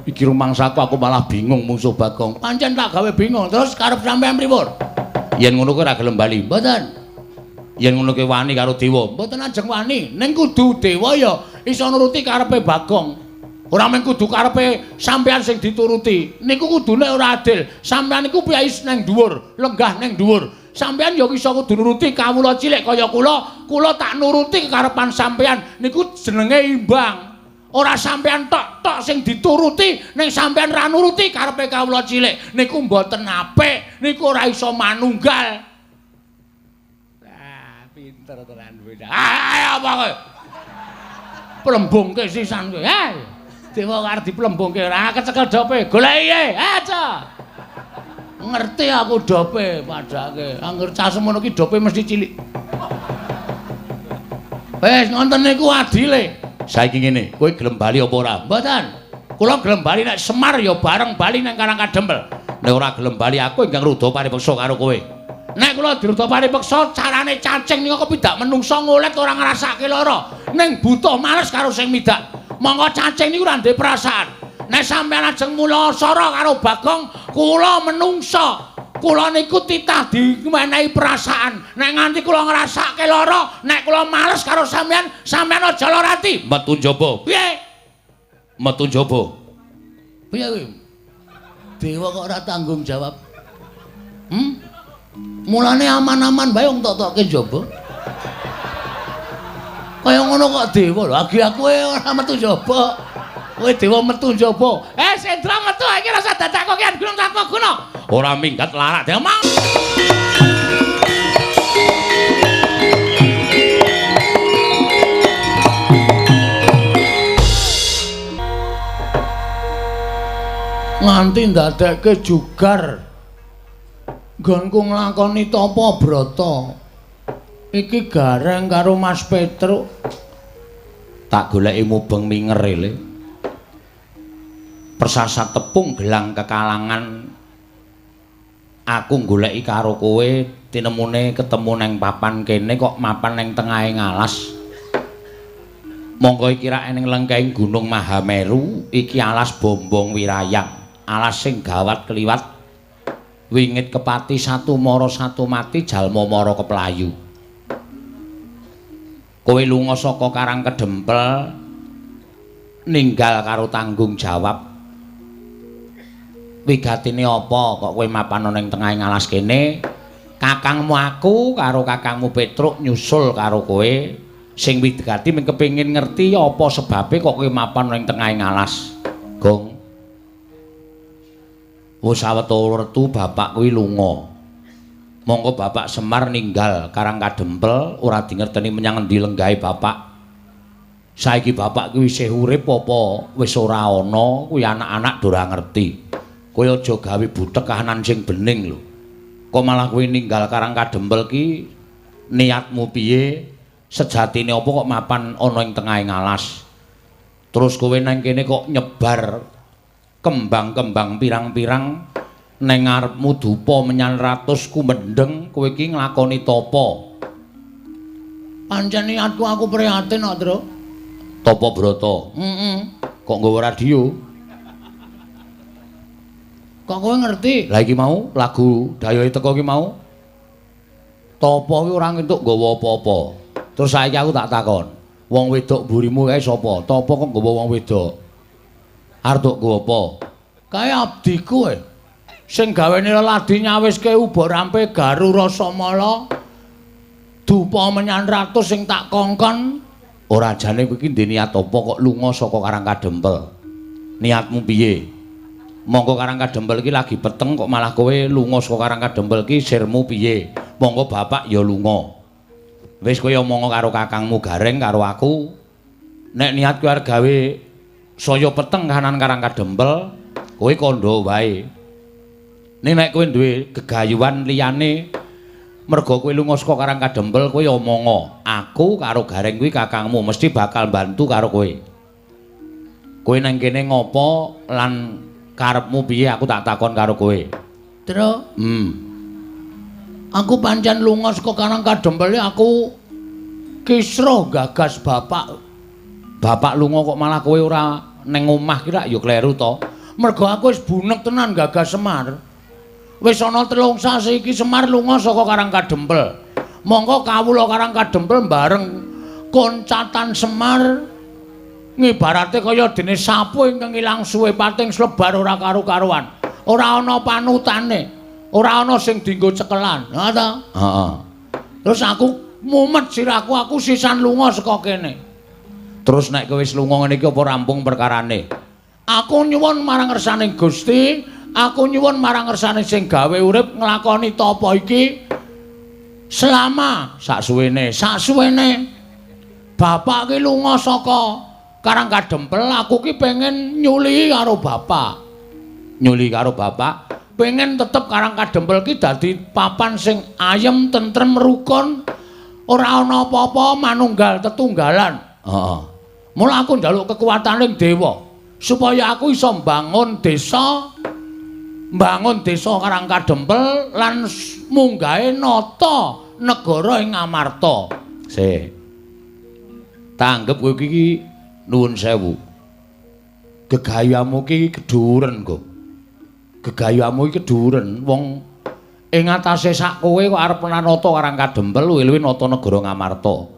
Iki rumangsaku aku malah bingung mungsuh Bagong. Pancen tak gawe bingung. Terus karep sampean pripun? Yen ngono kowe ora gelem bali. Mboten. Yen ngono kowe wani karo dewa. Mboten ajeng wani. Ning kudu dewa ya iso nuruti karepe Bagong. Ora mung kudu karepe sampean sing dituruti. Niku kudune ora adil. Sampean niku piyai nang dhuwur, lenggah nang dhuwur. Sampean ya iso kudu nuruti kawula cilik kaya kula, kula tak nuruti kekarepan sampean. Niku jenenge imbang. Ora sampean tok-tok sing dituruti, ning sampean ra nuruti karepe kawula cilik. Niku mboten apik, niku ora iso manunggal. Ah, pinter tenan kowe. Ah, apa kowe? Plembungke sisan kowe. Hei. Dewa arep diplembungke ora kecekel dope. Goleki e, aja. Ngerti aku dope padake. Angger cah semono ki dope mesti cilik. Wis ngonten niku adile. Saiki ngene, kowe gelem bali apa ora? Mboten. Kula gelem bali nek Semar ya bareng bali nang Karang Kadempel. Nek ora gelem bali aku ingkang rudha paripeksa karo kowe. Nek kula dirudha paripeksa carane cacing niku kepidak menungsa ngolet ora ngrasake lara. Ning butuh males karo sing midak. Monggo cacing niku ora ndek perasaan. Nek sampeyan ajeng mula sara karo Bagong, kula menungsa. Kula niku titah diwenehi perasaan. Nek nganti kula ngrasake lara, nek kula males karo sampeyan, sampeyan aja lara ati. Metu njaba. Piye? Metu njaba. Piye kuwi? Dewa kok ora tanggung jawab. Hmm? Mulane aman-aman wae wong tok-tokke njaba. Kaya ngono kok dewa lho, agi aku ora metu njaba. Kowe dewa metu njaba. Eh Sendra metu iki rasa dadak kokian gunung tanpa guna. Ora minggat larak demang. Nganti ndadekke jugar nggonku nglakoni tapa brata. Iki Gareng karo Mas Petruk. Tak goleki mubeng minger le. Persasat tepung gelang kekalangan aku goleki karo kowe tinemune ketemu neng papan kene kok mapan neng tengahe ngalas. Monggo iki rak ning lengkeng Gunung Mahameru iki alas Bombong Wirayang, alas sing gawat kliwat wingit kepati satu mara satu mati jalma mara keplayu. Kowe lunga saka Karang Kedempel ninggal karo tanggung jawab. Wigatine apa kok kowe mapan ning tengahe ngalas kene? Kakangmu aku karo kakangmu Petruk nyusul karo kowe. Sing wigati mung kepengin ngerti apa sebabe kok kowe mapan ning tengahe ngalas. Gong. Wis sawetara wertu bapak kuwi lunga. Monggo bapak Semar ninggal Karang Kadempel ora dingerteni menyang endi lenggahe bapak. Saiki bapak kuwi isih urip apa wis ora ana kuwi anak-anak do ora ngerti. Kowe aja gawe butek kahanan sing bening lho. Kok malah kowe ninggal Karang Kadempel ki niatmu piye? Sejatine apa kok mapan ana ing tengahe ngalas? Terus kowe nang kene kok nyebar kembang-kembang pirang-pirang neng ngarepmu dupa menyan ratus kumendheng, kowe iki nglakoni tapa? Pancen niatku aku prihatin kok, Tru. Tapa brata? Heeh. Kok nggawa radio? Kok kowe ngerti? Lah iki mau lagu dayohe teko iki mau. Tapa kuwi ora entuk nggawa apa-apa. Terus saiki aku tak takon, wong wedok mburimu kae sapa? Tapa kok nggawa wong wedok? Arep tok nggawa apa? Kae abdiku e. Sing gawene leladi nyawiske uba rampe garu rasamala. Dupa menyan ratus sing tak kongkon. Ora jane kowe iki ndek niat apa kok lunga saka Karang Kadempel? Niatmu piye? Monggo Karang Kadempel iki lagi peteng kok malah kowe lunga saka Karang Kadempel iki sirmu piye? Monggo bapak ya lunga. Wis kowe omong karo kakangmu Gareng karo aku. Nek niat kowe arep gawe saya peteng kahanan Karang Kadempel, kowe kandha wae. Ning nek kowe duwe gegayuhan liyane mergo kowe lunga saka Karang Kadempel, kowe omonga, aku karo Gareng kuwi kakangmu mesti bakal bantu karo kowe. Kowe nang kene ngopo lan karepmu piye aku tak takon karo kowe. Tru. Aku pancen lunga saka Karang Kadempel aku kisruh gagas bapak. Bapak lunga kok malah kowe ora ning omah ki rak ya kleru to. Mergo aku wis bunek tenan gagas Semar. Wis ana 3 sasi iki Semar lunga saka Karang Kadempel. Mongko kawula Karang Kadempel bareng koncatan Semar ngibarate kaya dene sapu ingkang ilang suwe pating slebar ora karu-karuan. Ora ana panutane, ora ana sing dienggo cekelan. Ha ta? Heeh. Terus aku mumet sirahku, aku sisan lunga saka kene. Terus nek kowe wis lunga ngene iki apa rampung perkarane? Aku nyuwun marang ngersane Gusti, aku nyuwun marang ngersane sing gawe urip nglakoni tapa iki selama saksuwene, saksuwene bapak ki lunga saka Karang Kadempel, aku ki pengen nyulihi karo bapak. Nyulihi karo bapak, pengen tetep Karang Kadempel ki dadi papan sing ayem, tentrem, rukun, ora ana apa-apa, manunggal tetunggalan. Heeh. Mula aku njaluk kekuataning dewa supaya aku iso mbangun desa, mbangun desa Karang Kadempel lan munggahe nata negara ing Amarta. Sik. Tanggep kowe iki nuwun sewu. Gegayamu iki kedhuwuren kok. Gegayamu iki kedhuwuren wong ing atase sak kowe kok arep nata Karang Kadempel luwih-luwih nata negara Ngamarta.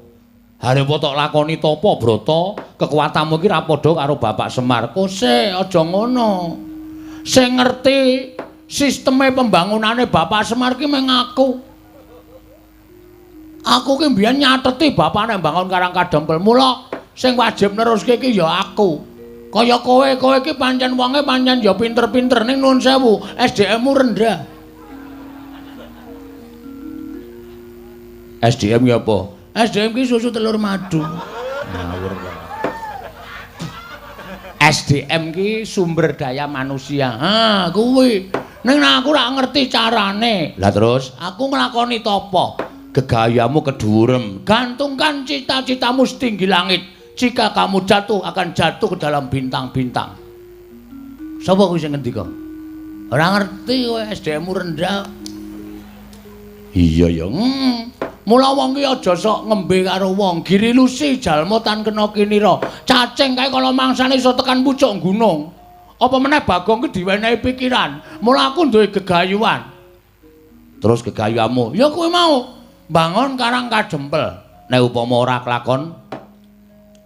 Arep tok lakoni tapa brata, kekuatanmu iki ra padha karo Bapak Semar. Kose aja ngono. Sing ngerti sisteme pembangunane Bapak Semar ki mung aku. Aku ki mbiyen nyateti bapak nek mbangun Karang Kadempel. Mula sing wajib neruske ki ya aku. Kaya kowe, kowe ki pancen wonge pancen ya pinter-pinter ning nuwun sewu, SDM-mu rendah. SDM ki apa? SDM ki susu telur madu. Ngawur. SDM ki sumber daya manusia. Ha, kuwi. Ning aku ora ngerti carane. Lah terus aku nglakoni tapa? Gegayamu kedhuwurem. Gantungkan cita-citamu setinggi langit. Jika kamu jatuh akan jatuh ke dalam bintang-bintang. Sapa kuwi sing ngendika? Ora ngerti kowe, SDM-mu rendah. Iya ya. Mula wong ki aja sok ngembe karo wong. Giri lusi jalma tan kena kinira. Cacing kae kala mangsane iso tekan pucuk gunung. Apa meneh Bagong ki diwenehi pikiran. Mula aku duwe gegayuhan. Terus gegayuhanmu? Ya kuwi mau mbangun Karang Kadempel. Nek upama ora kelakon,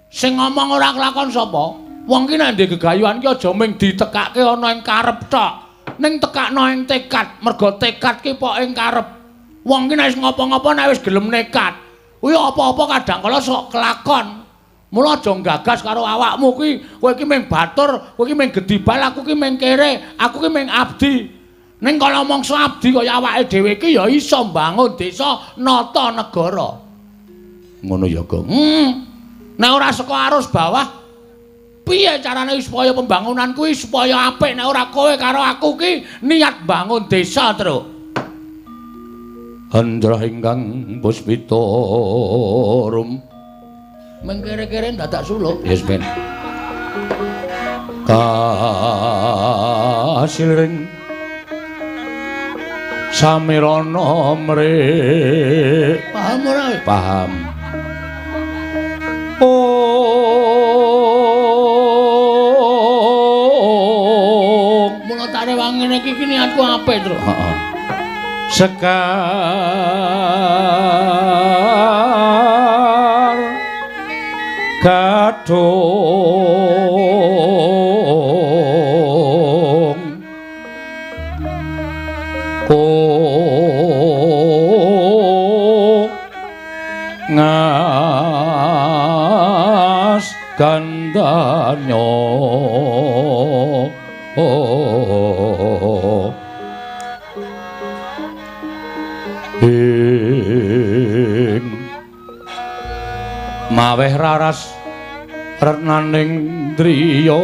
sing ngomong ora kelakon sapa? Wong ki nek ndek gegayuhan ki aja mung ditekake ana ing karep tok. Ning tekakno ing tekad, mergo tekad ki pok ing karep. Wong ki nek wis ngopo-ngopo nek wis gelem nekat, kuwi apa-apa kadang kala sok kelakon. Mula aja nggagas karo awakmu kuwi, kowe iki mung batur, kowe iki mung gedibal, aku ki mung kere, aku ki mung abdi. Ning kala mangsa abdi kaya awake dhewe iki ya iso mbangun desa, nata negara. Ngono ya, Gong. Nek ora saka arus bawah, piye carane supaya pembangunan kuwi supaya apik nek ora kowe karo aku ki niat bangun desa, Truk. Hendra ingkang puspita rum mengkere-kere dadak suluk. Yes, ben. Kasilring samirana mrih. Paham ora? Paham. Oh, mula tak rewang ngene iki niatku apik, Truk. Heeh. Sekar gadhung ko ngas gandanyo ing maweh raras retnaning driya.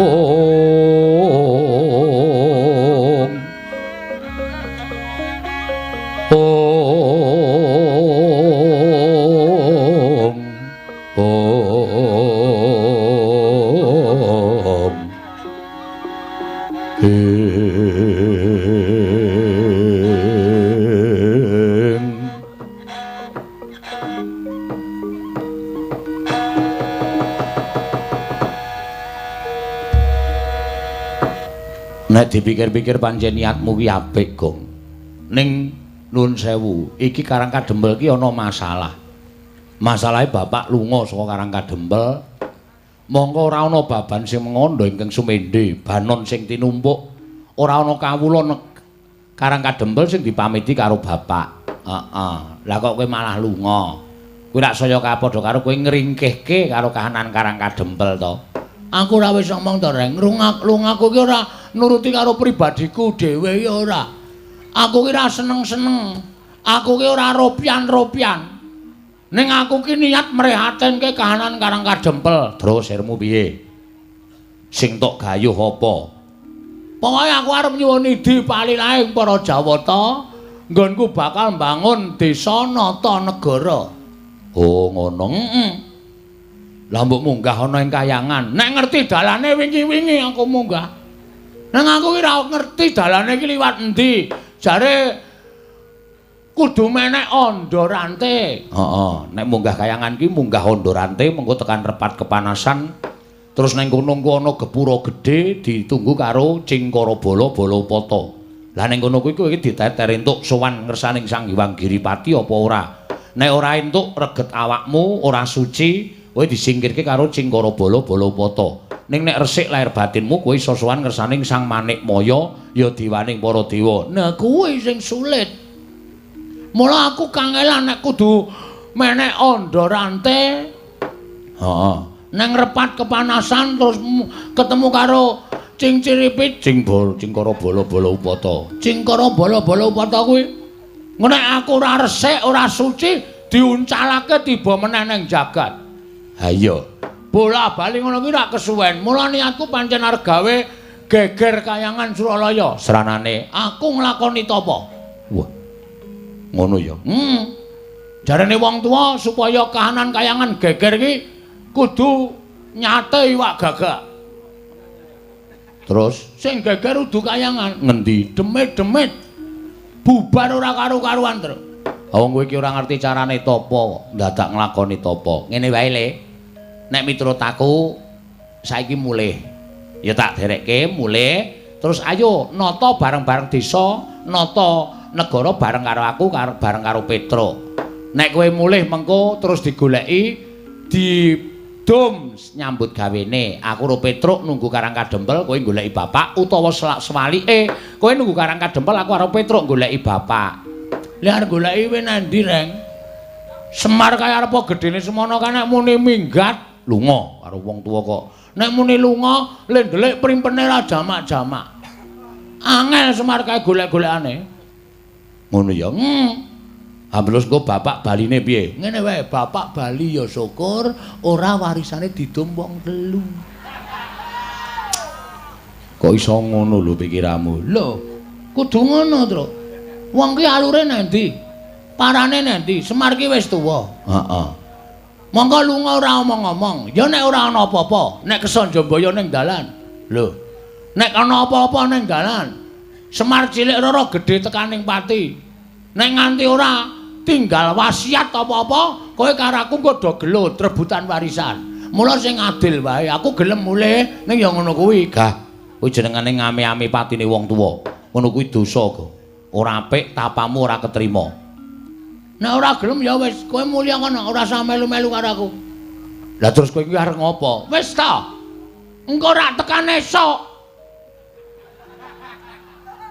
Om Om Om Nek dipikir-pikir pancen niatmu ki apik, Gong. Ning nuwun sewu, iki Karang Kadempel ki ana masalah. Masalahe bapak lunga saka Karang Kadempel, mongko ora ana baban sing mengandha ingkang sumendhe, banon sing tinumpuk, ora ana kawula Karang Kadempel sing dipamiti karo bapak. Heeh. Lah kok kowe malah lunga? Kuwi rak saya kapadha karo kowe ngringkehke karo kahanan Karang Kadempel to. Aku ora wis ngomong to, Reng. Lungaku ki ora nuruti karo pribadiku dhewe ya ora. Aku ki ora seneng-seneng. Aku ki ora ropian-ropian. Ning aku ki niat mrehatinke kahanan Karang Kadempel. Terus sirmu piye? Sing tok gayuh apa? Pokoke aku arep nyuwun idi palilahing para Jawata, nggonku bakal mbangun desa nata negara. Oh, ngono. Heeh. Lah mbok munggah ana ing kayangan. Nek ngerti dalane wingi-wingi aku munggah. Nang aku ki ora ngerti dalane iki liwat endi. Jare kudu menek andha rante. Heeh, nek munggah kayangan ki munggah andha rante mengko tekan repat kepanasan. Terus nang kono engko ana gepura gedhe ditunggu karo Cingkara Bala Balapata. Lah ning kono kuwi kowe iki diteter entuk sowan ngersaning Sang Hyang Giripati apa ora? Nek ora entuk reget awakmu ora suci, kowe disingkirke karo Cingkara Bala Balapata. Ning nek resik lahir batinmu kowe iso sowan ngersaning Sang Manikmaya ya diwaning para dewa. Nah kuwi sing sulit. Mula aku kangelan nek kudu menek andha rante. Heeh. Nang repat kepanasan terus ketemu karo Cingciripit, Cingkara Bala Balapata. Cingkara Bala Balapata kuwi nek aku ora resik, ora suci diuncalake tiba meneh ning jagat. Ha iya. Bola-bali ngono kuwi rak kesuwen. Mula niatku pancen arep gawe geger kayangan Suralaya. Sranane aku nglakoni tapa. Wah. Ngono ya. Jarene wong tuwa supaya kahanan kayangan geger iki kudu nyate iwak gagak. Terus sing geger udu kayangan ngendi? Demit-demit. Bubar ora karu-karuan, Tru. Wong kowe iki ora ngerti carane tapa, ndadak nglakoni tapa. Ngene wae, Le. Nek miturut aku saiki mulih. Ya tak derekke mulih, terus ayo nata bareng-bareng desa, nata negara bareng karo aku, bareng karo Petruk. Nek kowe mulih mengko terus digoleki didum nyambut gawene. Aku karo Petruk nunggu Karang Kadempel, kowe goleki bapak utawa sewalike kowe nunggu Karang Kadempel, aku karo Petruk goleki bapak. Lah arep goleki kowe nang ndi, Reng? Semar kaya arep gedene semono kan nek muni minggat lunga karo wong tuwa kok. Nek muni lunga le ndelik primpene ra jamak-jamak. Angel Semar kae golek-golekane. Ngono ya. Terus engko bapak baline piye? Ngene wae, bapak bali ya syukur ora warisane didum wong telu. Kok iso ngono lho pikiranmu? Lho, kudu ngono, Tru. Wong ki alure nang ndi? Parane nang ndi? Semar ki wis tuwa. Heeh. Monggo lunga ora omong-omong. Ya nek ora ana apa-apa, nek kesanjambaya ning dalan. Lho. Nek ana apa-apa ning dalan, Semar cilik rara gedhe tekaning pati. Nek nganti ora tinggal wasiat apa-apa, kowe karo aku engko do gelut rebutan warisan. Mula sing adil wae, aku gelem mulih ning ya ngono kuwi. Gah, kuwi jenengane ngame-ame patine wong tuwa. Ngono kuwi dosa kok. Ora apik, tapamu ora ketrima. Nek ora gelem ya wis, kowe mulya kono, ora usah melu-melu karo aku. Lah terus kowe iki arep ngopo? Wis ta. Engko rak tekan esuk.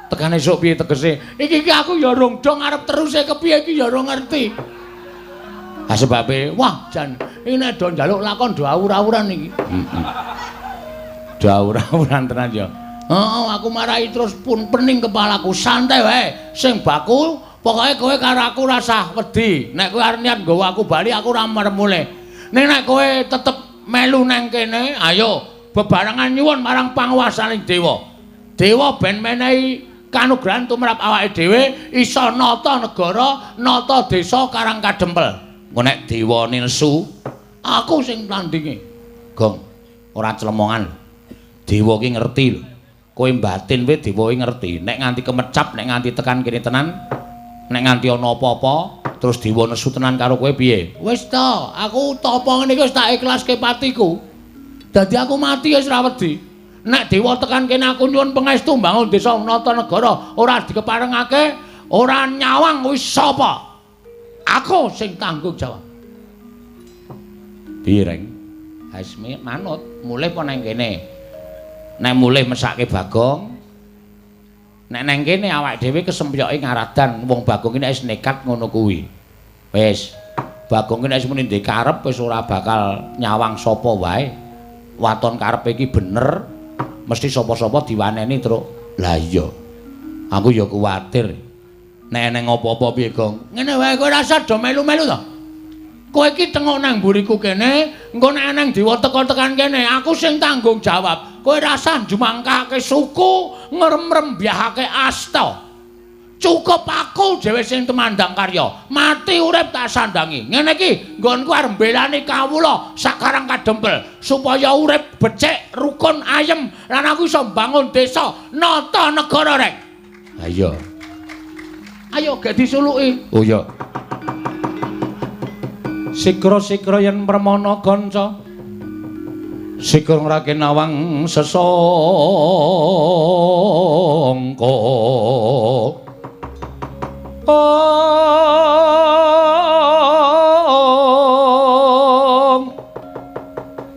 Tekan esuk piye tegese? Iki iki aku ya rong dong arep teruse kepiye iki ya ora ngerti. Ha sebabe, wah jan iki nek do njaluk lakon do awur-awuran iki. Heeh. Do awur-awuran tenan ya. Heeh, aku marahi terus pun pening kepalaku. Santai wae, sing baku pokoke kowe karo aku ora usah wedi. Nek kowe arep niat nggawa aku bali aku ora merem mulih. Ning nek kowe tetep melu nang kene, ayo bebarengan nyuwun marang panguwasaning dewa. Dewa ben menehi kanugrahan tumrap awake dhewe iso nata negara, nata desa Karang Kadempel. Engko nek dewa nesu, aku sing tandinge. Gong, ora clemongan. Dewa ki ngerti lho. Kowe mbatin wae dewa ki ngerti. Nek nganti kemecap, nek nganti tekan kene tenan, nek nganti ana apa-apa, terus dewa nesu tenan karo kowe piye? Wis ta, aku tapa ngene iki wis tak ikhlaske patiku. Dadi aku mati wis ora wedi. Nek dewa tekan kene aku nyuwun pangestu mbangun desa nata negara ora dikeparengake, ora nyawang wis sapa? Aku sing tanggung jawab. Piye, Reng? Wis manut, mulih apa nang kene? Nek mulih mesake Bagong. Nek nang kene awake dhewe kesempyoke ngaradan wong Bagong iki nek wis nekat ngono kuwi. Wis, Bagong iki nek wis muni ndek karep wis ora bakal nyawang sapa wae. Waton karepe iki bener, mesti sapa-sapa diwaneni, Truk. Lah iya. Aku ya kuwatir. Nek eneng apa-apa piye, Gong? Ngene wae kowe rasa do melu-melu to. Kowe iki tengok nang mburiku kene, engko nek eneng dewa teka tekan kene, aku sing tanggung jawab. Kowe rasa njumangkake suku, ngremrembyahake asta. Cukup aku dhewe sing tumandang karya. Mati urip tak sandangi. Ngene iki nggonku arep mbelani kawula sakarang kadempel supaya urip becik, rukun, ayem lan aku iso mbangun desa nata negara, Rek. Ayo. Ayo gek disuluki. Oh iya. Sikra-sikra yen permana kanca. Sikra ngrake nawang sesangka. Om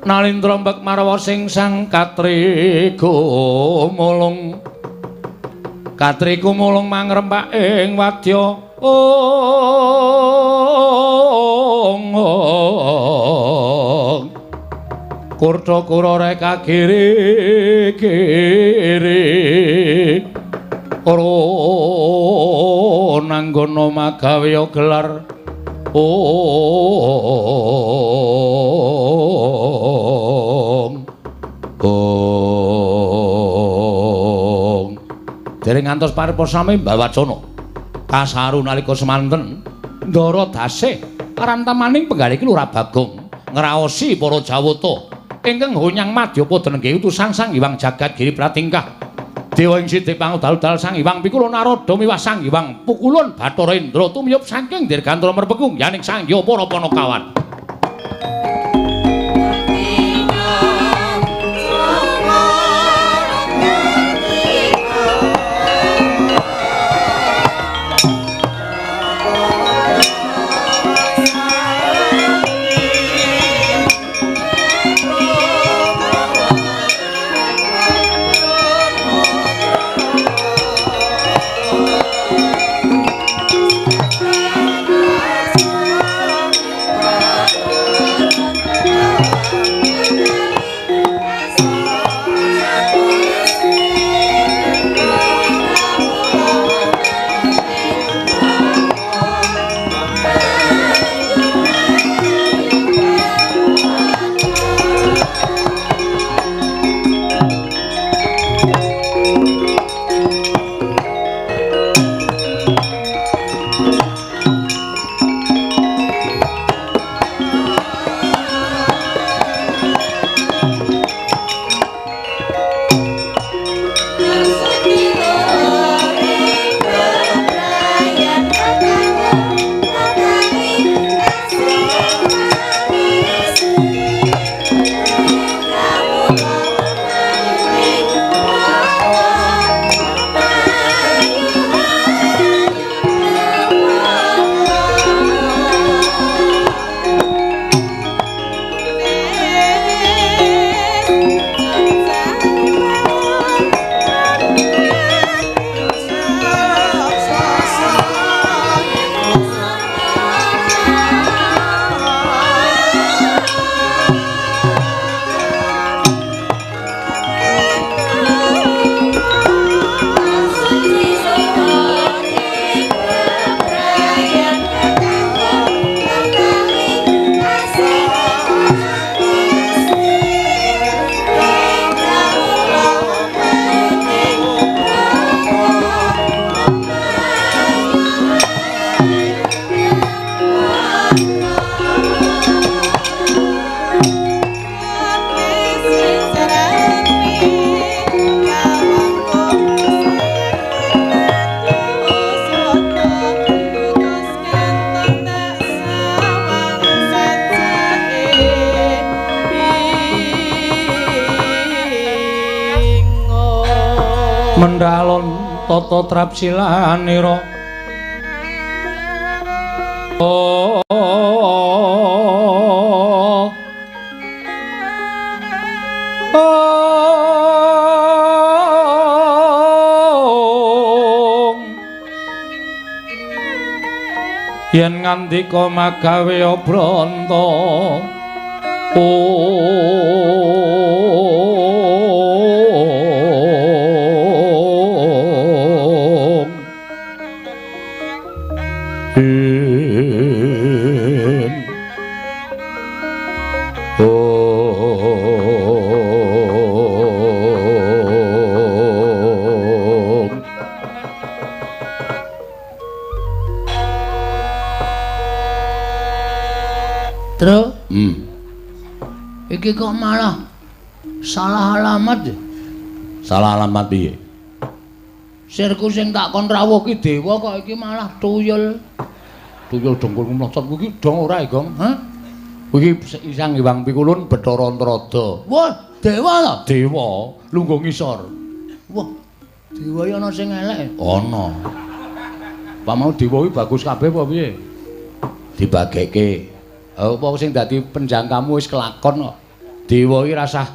Nalindra mbek marwa sing sang katri gumulung. Katri gumulung mangrempak ing wadya. Ong Kurta kura reka kiri kiri ora nanggono magawe gelar ong ong. Dereng ngantos paripurna sami mbawacana kasaru nalika semanten ndara dasih rantamaning penggalih Lurah Bagong ngraosi para jawata ingkang honyang madyapada nengge utusan Sang Hyang Jagat Giri Pratingkah. Dewa ing sithik pangudal-udal Sang Hyang Pikula Narada miwah Sang Hyang Pukulun Bathara Indra tumiyup saking dirgantara merpekung yaning Sang Hyang para panakawan. Mendalon tata trapsilanira. Yen ngandika magawe obranta. Tru, iki kok malah salah alamat ya? Salah alamat piye? Sirku sing tak kon rawuh ki dewa kok iki malah tuyul. Tuyul dengkul mlocot kuwi dong ora, Gong? Hah? Kuwi Sang Hyang Pikulun Bathara Antarada. Wah, dewa to? Dewa, lungguh ngisor. Wah, dewa iki ana sing elek. Ana. Pak mau dewa kuwi bagus kabeh apa piye? Dibageke. Apa sing dadi penjangkamu wis kelakon kok. Dewa iki rasah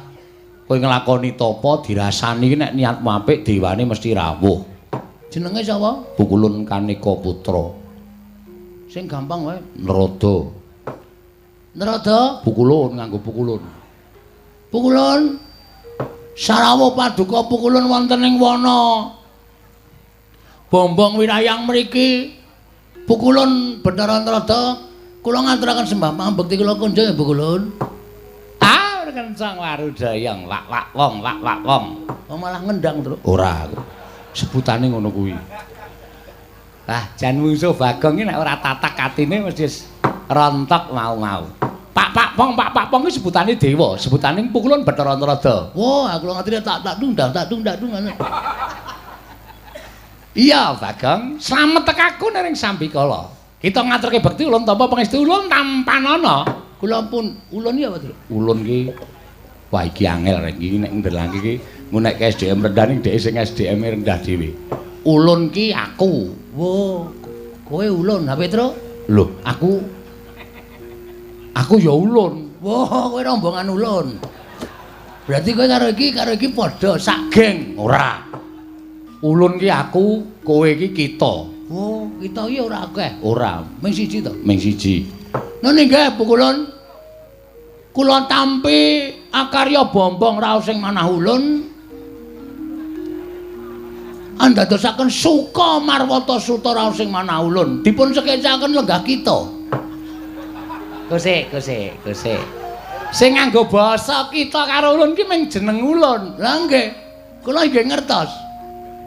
kowe nglakoni tapa dirasani nek niatmu apik dewane mesti rawuh. Jenenge sapa? Pukulun Kaneka Putra. Sing gampang wae. Narada. Narada? Pukulun nganggo pukulun. Pukulun. Sarawuh paduka pukulun wonten ing wana. Bombong wirayang mriki. Pukulun Bathara Narada. Kula ngaturaken sembah pambekti kula kunjung ya Pukulun. Ah, kencang warudayang lak-lak wong lak-lak wong. Oh, malah ngendang, Tru. Ora aku. Sebutane ngono kuwi. Ah, jan mungsuh Bagong iki nek ora tatak atine mesti rontok mau-mau. Pak pak pong pak pak pong iki sebutane dewa, sebutane Pukulun Bathara Narada. Wah, aku ngerti tak tak dung tak dung tak dung. Iya, Bagong, slamet tekaku ning sambikala. Kita ngaturke bekti ulun tampa pangestu ulun tampanana. Kula pun ulun iki apa, Tru? Ulun ki wah iki angel rek iki nek ndelangke iki ngunekke SDM rendah ning dhek sing SDM rendah dhewe. Ulun ki aku. Wo, kowe ulun, ha Petro? Lho, aku ya ulun. Wo, kowe rombongan ulun. Berarti kowe karo iki padha sak geng. Ora. Ulun ki aku, kowe ki kita. Wo, kita iki ora akeh. Ora, ming siji to. Ming siji. Nun inggih Pukulun. Kula tampi akarya bombong raos sing manah ulun. Andadosaken suka marwata suta raos sing manah ulun. Dipun sekecaken lenggah kita. Gosek, gosek, gosek. Sing nganggo basa kita karo ulun ki ming jeneng ulun. Lah nggih. Kula nggih ngertos.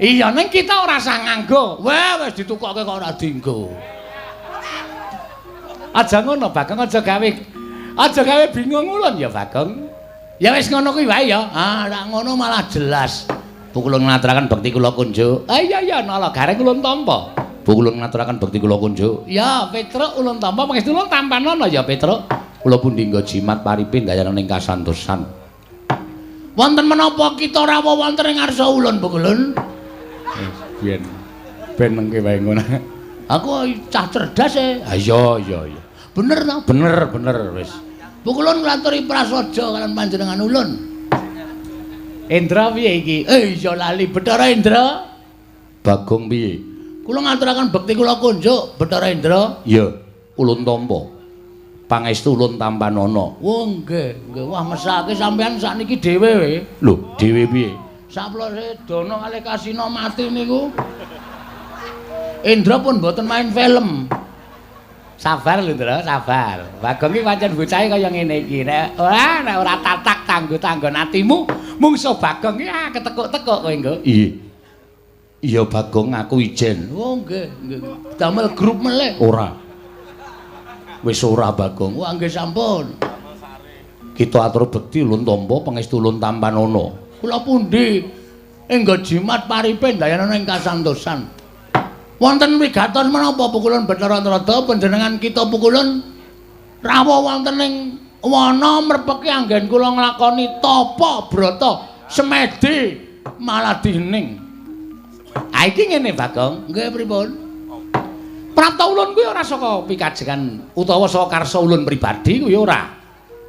Iya, ning kita ora usah nganggo. Wah, wis ditukokke kok ora dienggo. Aja ngono, Bagong, aja gawe bingung ulun ya, Bagong. Ya wis ngono kuwi wae ya. Ah, nek ngono malah jelas. Pukulun ngaturaken bekti kula kunjuk. Ah iya iya, nala gareng ulun tampa. Pukulun ngaturaken bekti kula kunjuk. Ya, Petruk ulun tampa pangestu ulun tampanana ya, Petruk. Kula pundi nggo jimat paripe ndayana ning kasantosan. Wonten menapa kita rawuh wonten ing ngarsa ulun, Pukulun? Biyen ben nengke wae ngono. Aku cah cerdas e. Ha iya iya iya. Bener to? Bener bener wis. Pukulun nglaturi prasaja kalian panjenengan ulun. Indra piye iki? Iya lali Bathara Indra. Bagong piye? Kula ngaturaken bekti kula kunjuk Bathara Indra. Iya, ulun tampa. Pangestu ulun tampanana. Wah nggih, nggih. Wah mesake sampean sakniki dhewe we. Lho, dhewe piye? Saplose Dana kalih Kasina mati niku. Indra pun mboten main film. Sabar lho, Ndra, sabar. Bagong iki pancen bocahe kaya ngene iki. Nek ora tatak tanggo-tanggon atimu, mungsuh Bagong iki ketekuk-tekuk kowe nggo. Iya. Iya Bagong, aku ijen. Oh nggih, nggih. Damel grup melih. Ora. Wis ora Bagong. Wah nggih sampun. Kita atur bekti ulun tampa pangestu ulun tampanana. Kula pundi enggo jimat paripe ndayana ing kasantosan. Wonten wigatos menapa Pukulun Bathara Narada panjenengan kita Pukulun rawuh wonten ing wana mrepeki anggen kula nglakoni tapa brata semedi maladining. Ha iki ngene Bagong. Nggih pripun? Prapta ulun kuwi ora saka pikajengan utawa saka karsa ulun pribadi kuwi ora.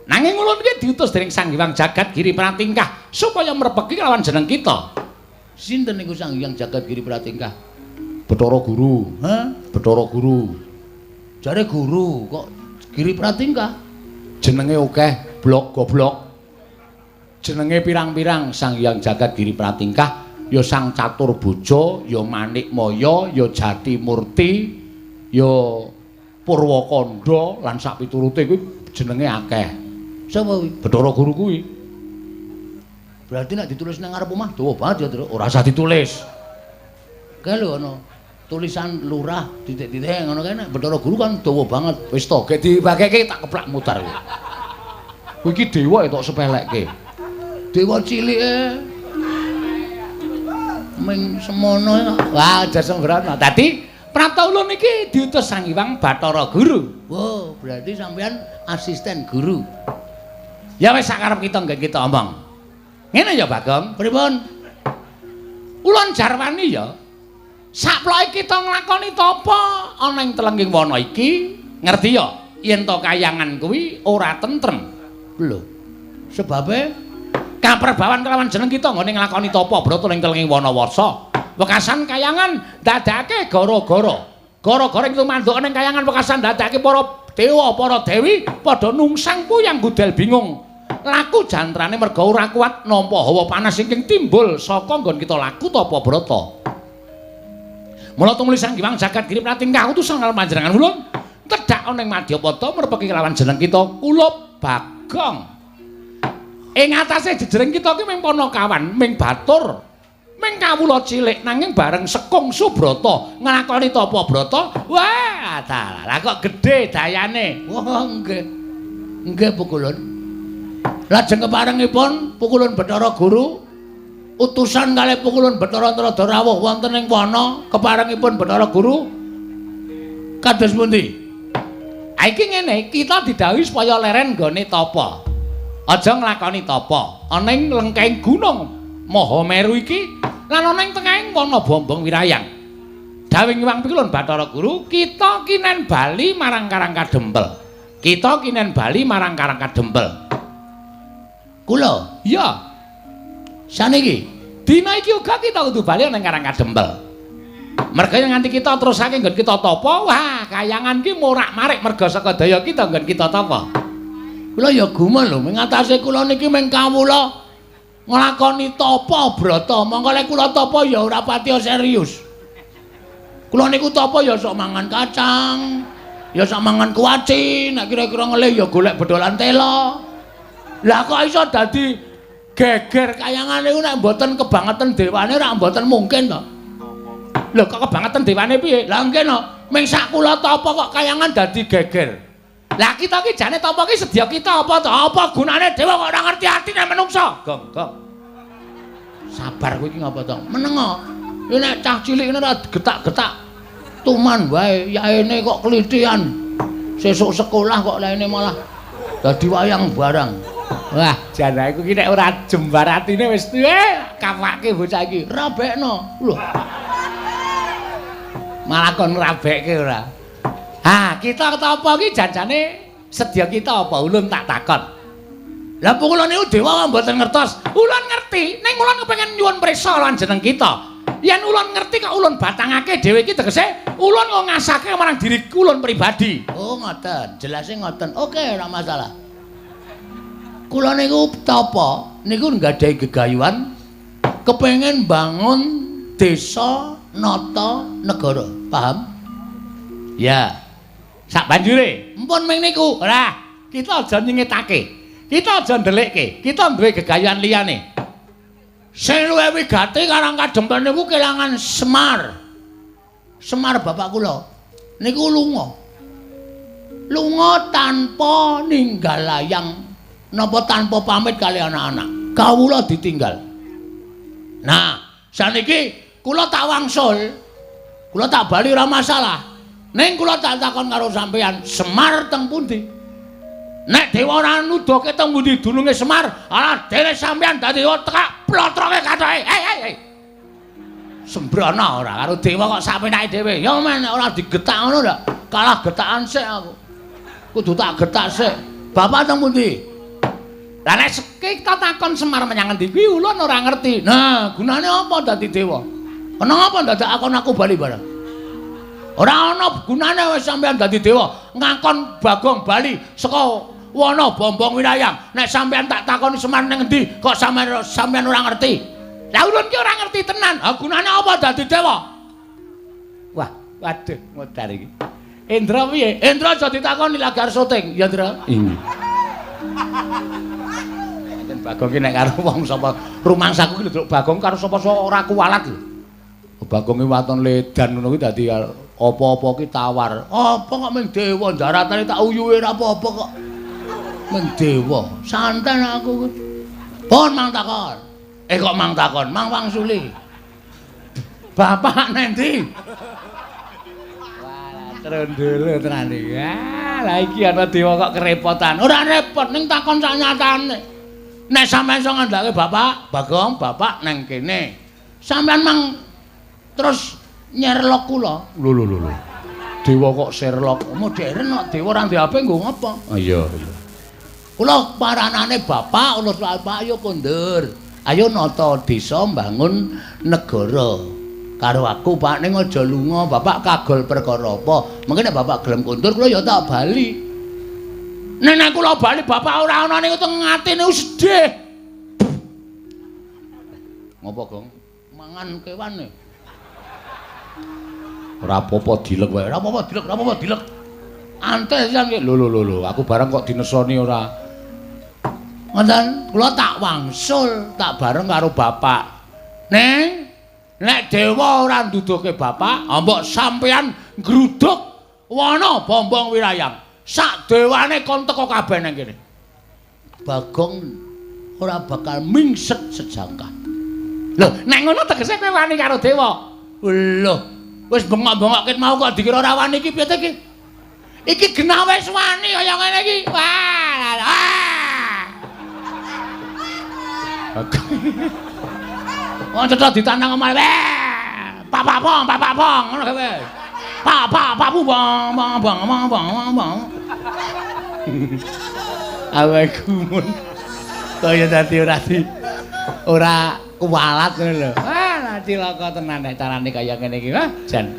Nanging ulun iki diutus dening Sang Hyang Jagat Giri Pratingkah supaya mrepeki lawan jeneng kita. Sinten niku Sang Hyang Jagat Giri Pratingkah? Bathara Guru. Hah? Bathara Guru. Jare guru kok Giri Pratingkah? Jenenge akeh, blok goblok. Jenenge pirang-pirang Sang Hyang Jagat Giri Pratingkah ya Sang Catur Boja, ya Manikmaya, ya Jatimurti, ya Purwakanda lan sak piturute kuwi jenenge akeh. Sapa kuwi? Bathara Guru kuwi. Berarti nek ditulis nang ngarep omah dawa banget ya, Truk. Ora usah ditulis. Kae lho ana tulisan lurah titik-titik ngono kae nek Bathara Guru kan dawa banget. Wis to, gek dibageke tak keplak mutar kowe. Kowe iki dewa ya tok sepelekke. Dewa cilike ming semono. Wah, aja sembrono. Dadi prapta ulun iki diutus Sang Hyang Bathara Guru. Wow, berarti sampean asisten guru. Ya wis sakarep kita nggih kita omong. Ngene ya Bagong, pripun? Ulun jarwani ya. Saploke kita nglakoni tapa ana ing telengging wana iki, ngerti ya yen to kayangan kuwi ora tentrem. Lho. Sebabe kaperbawan kelawan jeneng kita nggone nglakoni tapa brata ning telengging wana wasa. Wekasan kayangan ndadekake gara-gara. Gara-gara ing tumanduk ning kayangan wekasan ndadekake para dewa, para dewi padha nungsang puyang gudel bingung. Laku jantrane merga ora kuat nampa hawa panas ingkang timbul saka nggon kita laku tapa brata. Mula tumuli Sang Hyang Jagat Giri Pratingkah utusan karo panjenengan ulun tedhak ana ing Madyapada mrepeki kelawan jeneng kita Kulup Bagong. Ing atase jejering kita ki ming panakawan, ming batur, ming kawula cilik nanging bareng sekung subrata nglakoni tapa brata, wah dalah kok gedhe dayane. Wah, nggih. Nggih pukulun. Lajeng keparengipun pukulun Bathara Guru utusan kalih pukulun Bathara Antarada rawuh wonten ing wana keparengipun Bathara Guru kados pundi? Ha iki ngene, kita didhawuhi supaya leren nggone tapa. Aja nglakoni tapa ana ing lengkeng gunung Mahameru iki lan ana ing tengahing wana Bombong Wirayang. Dawuh Hyang Pikulun Bathara Guru, kita kinen bali marang Karang Kadempel. Kita kinen bali marang Karang Kadempel. Kula? Iya. Saniki dina iki uga kita kudu bali nang Karang Kadempel. Merga yen nganti kita terusake nggon kita tapa, wah kayangan ki morak-marik merga saka daya kita nggon kita tapa. Kula ya gumun lho, ming atase kula niki ming kawula nglakoni tapa brata. Mongko lek kula tapa ya ora patiya serius. Kula niku tapa ya sok mangan kacang, ya sok mangan kuaci, nek kira-kira ngelih ya golek bedolan tela. Lah kok iso dadi geger kayangan niku nek mboten kebangetan dewane ora mboten mungkin to. Lho kok kebangetan dewane piye? Lah nggih no, ming sak kula tapa kok kayangan dadi geger. Lah kita ki jane tapa ki sedya kita apa to? Apa gunane dewa kok ora ngerti atine menungsa? Gong, gong. Sabar kowe iki ngapa to? Menengo. Ya nek cah cilik ngene ora getak-getak tuman wae, yaene kok klithian. Sesuk sekolah kok laine malah dadi wayang barang. Wah, jan aku ki nek ora jembar atine wis tuwe kapake bocah iki. Rabekno. Lho. Malah kon rabekke ora. Ha, kita tapa ki janjane sedya kita apa ulun tak takon. Lah pukul niku dewa mboten ngertos. Ulun ngerti, ning ulun kepengin nyuwun prisa lan jeneng kita. Yen ulun ngerti kok ulun batangake dhewe iki tegese ulun kok ngasake marang diri ulun pribadi. Oh, ngoten. Jelase ngoten. Oke, ora masalah. Kula niku tapa niku nggadahi gegayuhan kepengin bangun desa nata negara. Paham? Ya. Sak banjure, empun ming niku. Ora, kita aja nyingetake. Kita aja ndelikke. Kita duwe gegayuhan liyane. Sing luwih wigati Karang Kadempel niku kelangan Semar. Semar bapak kula niku lunga. Lunga tanpa ninggal layang napa tanpa pamit kali anak-anak. Kawula ditinggal. Nah, saniki kula tak wangsul. Kula tak bali ora masalah. Ning kula tak takon karo sampeyan, Semar teng pundi? Nek dewa ora nuduhke teng pundi dununge Semar, ala dene sampeyan dadi tekak plotroke kathoke. Hei hei hei. Sembrono ora karo dewa kok sak penake dhewe. Ya men ora digetak ngono lho. Kalah getakan sik aku. Kudu tak getak sik. Bapak teng pundi? Lah nek kita takon Semar menyang ngendi kuwi ulun ora ngerti. Nah, gunane apa dadi dewa? Kenapa dadak akon aku bali barang? Ora ana gunane wis sampean dadi dewa, ngakon Bagong bali saka wana Bombong Wirayang. Nek sampean tak takoni Semar ning ngendi kok sampean ora ngerti. Lah ulun ki ora ngerti tenan. Ha gunane apa dadi dewa? Wah, waduh modar iki. Indra piye? Indra aja ditakoni lagi arep syuting, ya Indra. Inggih. Enten Bagong ki nek karo wong sapa rumangsaku ki lho Bagong karo sapa-sapa ora kuwalat lho. Bagong ki waton ledan ngono kuwi dadi apa-apa ki tawar. Apa kok ming dewa daratane tak uyuhe ora apa-apa kok. Ming dewa. Santen aku. Pun mang takon. Kok mang takon, mang wangsuli. Bapak nendi? Wah, trondolo tenan iki. Ah, lah iki ana dewa kok kerepotan. Ora repot ning takon sak nyatane. Nek sampean iso ngandhake bapak, Bagong, bapak nang kene. Sampean mang terus nyerlok kula. Lho lho lho lho. Dewa kok Sherlock. Modern kok dewa ora ndek HP nggo ngapa? Ah iya iya. Kula paranane bapak, kula bapak ayo kondur. Ayo nata desa mbangun negara. Karo aku Pak ning aja lunga, bapak kagol perkara apa? Mengke nek bapak gelem kondur kula ya tak bali. Nek nek kula bali bapak ora ana niku teng atine sedih. Ngopo, Gong? Mangan kewane. Ora apa-apa dilek wae. Ora apa-apa dilek, ora apa-apa dilek. Antes sisan ki. Lho lho lho lho, aku bareng kok dinesoni ora. Ngoten, kula tak wangsul, tak bareng karo bapak. Neng, nek dewa ora nduduhke bapak, mbok sampean nggruduk wana Bombong Wirayang. Sak dewane kon teko kabeh nang kene. Bagong ora bakal mingset sejangkah. Lho, nek ngono tegese kowe wani karo dewa. Lho, wis bengok-bengok ket mau kok dikira ora wani iki piye ta iki? Iki genah wis wani kaya ngene iki. Wah. Wong cetha ditantang omahe. Pak pak pong, pak pak pong ngono kowe. Pak pak pak bu bong bong bong bong bong bong. Awake gumun. Kaya dadi ora kuwalat ngono lho. Wah, cilaka tenan nek carane kaya ngene iki. Wah, jan.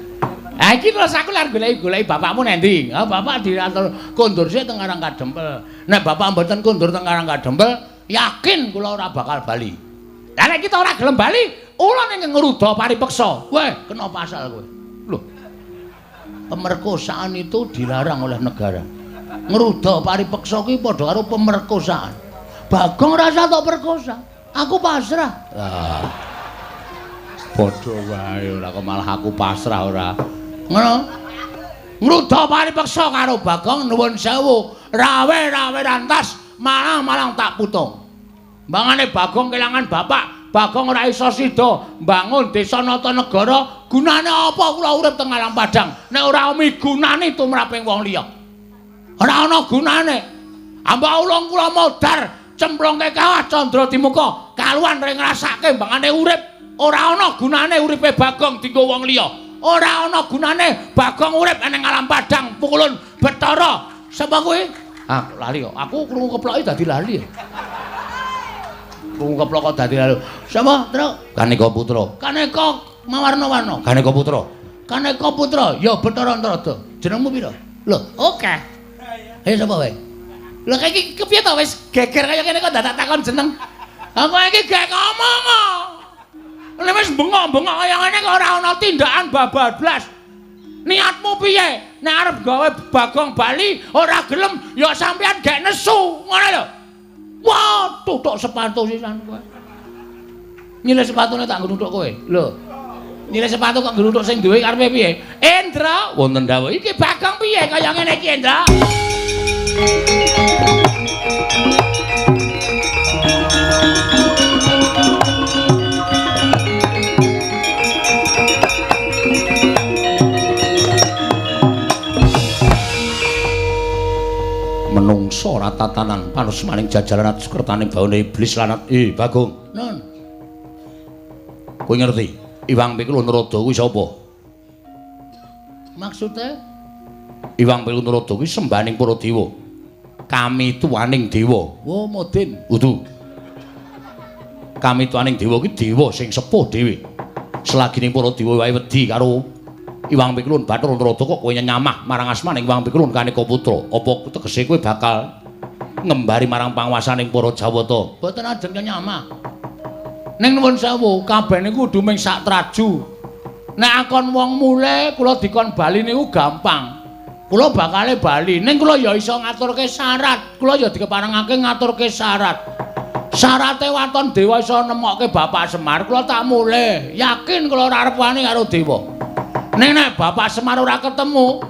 Ha iki terus aku lar goleki-goleki bapakmu nang ndi? Ha bapak diatur kondur sik teng Karang Kadempel. Nek bapak mboten kondur teng Karang Kadempel, yakin kula ora bakal bali. Lah nek kita ora gelem bali, ulun ing ngruda paripeksa. Weh, kena pasal kowe. Lho. Pemerkosaan itu dilarang oleh negara. Ngruda paripeksa kuwi padha karo pemerkosaan. Bagong rasa tok perkosa. Aku pasrah. Lah. Padha wae ora kok malah aku pasrah ora. Ngono. Ngruda paripeksa karo Bagong nuwun sewu, rawe-rawe rantas, malang-malang tak putung. Mbangane Bagong kelangan bapak, Bagong ora iso sida mbangun desa nata negara, gunane apa kula urip teng alam padang nek ora migunani tumraping wong liya. Ora ana gunane. Ambak ulung kula modar cemplungke kawah candra dimuka, kaluan ring ngrasake mbangane urip, ora ana gunane uripe Bagong dienggo wong liya. Ora ana gunane Bagong urip ning alam padang pukulun Bathara. Sapa kuwi? Ah, lali kok. Aku krungu keploki dadi lali. Krungu keplok kok dadi lali. Sapa, Truk? Kaneka Putra. Kaneka mawarna-warna. Kaneka Putra. Kaneka Putra, ya Bathara Antarada. Jenengmu pira? Lho, oke. Ayo sapa wae? Lho iki kepiye to wis geger kaya kene kok dadak takon jeneng. Aku iki gek ngomong kok. Nek wis bengok-bengok kaya ngene kok ora ana tindakan babablas. Niatmu piye? Nek arep gawe Bagong bali ora gelem ya sampean gek nesu, ngono lho. Wah, tutuk sepatu sisan kowe. Nyilih sepatune tak nggo nuthuk kowe. Lho. Nyilih sepatu kok nggo nuthuk sing duwe karepe piye? Indra, wonten dawuh. Iki Bagong piye kaya ngene iki, Indra? Menungso ora tatanan panus maning jajaran atus kertane baune iblis lanat. Bagong. Nun. Kowe ngerti? Iwang Pikulun Narada kuwi sapa? Maksude? Iwang Pikulun Narada kuwi sembahaning para dewa. Kami tuaning dewa. Oh, modin. Udu. Kami tuaning dewa kuwi dewa sing sepuh dhewe. Selagining para dewa wae wedi karo Iwang Pikulun Bathara Narada kok kowe nyamah marang asmaning Iwang Pikulun Kaneka Putra. Apa tegese kowe bakal ngembari marang panguwasaning para Jawata? Mboten ajeng nyamah. Ning nuwun sewu, kabeh niku kudu ming sak traju. Nek akon wong mule kula dikon bali niku gampang. Kula bakale bali, ning kula ya iso ngaturke syarat. Kula ya dikeparengake ngaturke syarat. Syarate waton dewa iso nemokke Bapak Semar, kula tak mule. Yakin kula ora arep wani karo dewa. Ning nek Bapak Semar ora ketemu,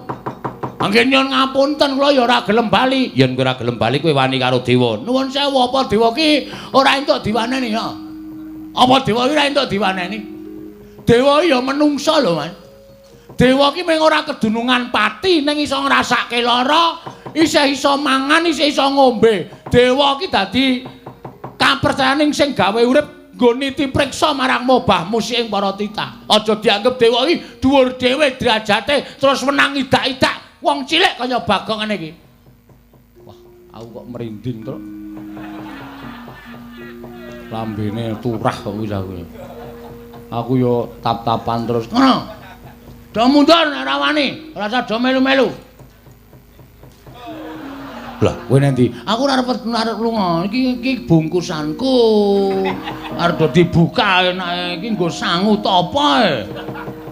anggen nyuwun ngapunten kula ya ora gelem bali. Yen kowe ora gelem bali kowe wani karo dewa. Nuwun sewu, apa dewa ki ora entuk diwaneni ya? Apa dewa ki ora entuk diwaneni? Dewa ya menungsa lho, Mas. Dewa ki mung ora kedunungan pati ning iso ngrasake lara, isih iso mangan, isih iso ngombe. Dewa ki dadi kapercayaning sing gawe urip nggo niti priksa marang mobah musi ing para titah. Aja dianggep dewa ki dhuwur dhewe derajate terus menang idak-idak wong cilik kaya Bagong ngene iki. Wah, aku kok merinding, Truk. Lambene turah kok wis aku. Aku yo tap-tapan terus. Ngono. Do mundur nek ora wani, ora usah do melu-melu. Lah, kowe nanti aku ora arep lunga. Iki iki bungkusanku. Arep do dibuka enake iki nggo sangu tapa e.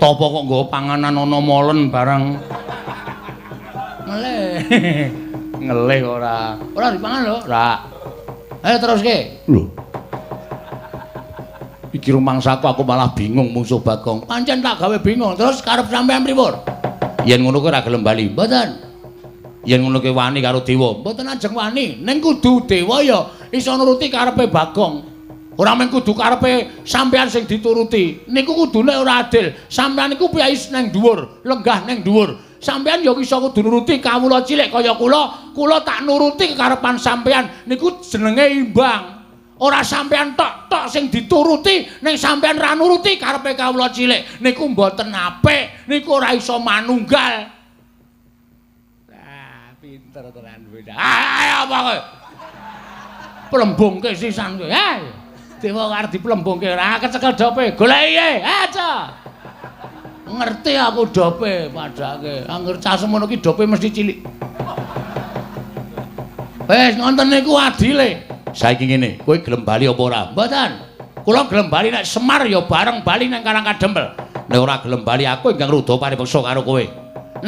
Tapa kok nggo panganan ana molen barang. Ngelih. Ngelih ora. Ora dipangan lho. Ora. Ayo teruske. Lho. Iki rumangsaku aku malah bingung mungsuh Bagong. Pancen tak gawe bingung. Terus karep sampean pripun? Yen ngono kowe ora gelem bali. Mboten. Yen ngono kowe wani karo dewa. Mboten ajeng wani. Ning kudu dewa ya iso nuruti karepe Bagong. Ora mung kudu karepe sampean sing dituruti. Niku kudune ora adil. Sampean niku piyai nang dhuwur, lenggah nang dhuwur. Sampean ya iso kudu nuruti kawula cilik kaya kula. Kula tak nuruti kekarepan sampean. Niku jenenge imbang. Ora sampean tok-tok sing dituruti, ning sampean ra nuruti karepe kawula cilik. Niku mboten apik, niku ora iso manunggal. Lah, pinter tenan kowe. Ayo apa kowe? Plembungke sisan kowe. Hei. Dewa arep diplembungke ora kecekel dope. Goleki e. Aja. Ngerti aku dope padake. Angger cah semono ki dope mesti cilik. Wis ngonten niku adile. Saiki ngene, kowe gelem bali apa ora? Mboten. Kula gelem bali nek Semar ya bareng bali nang Karang Kadempel. Nek ora gelem bali aku ingkang rudha paripeksa karo kowe.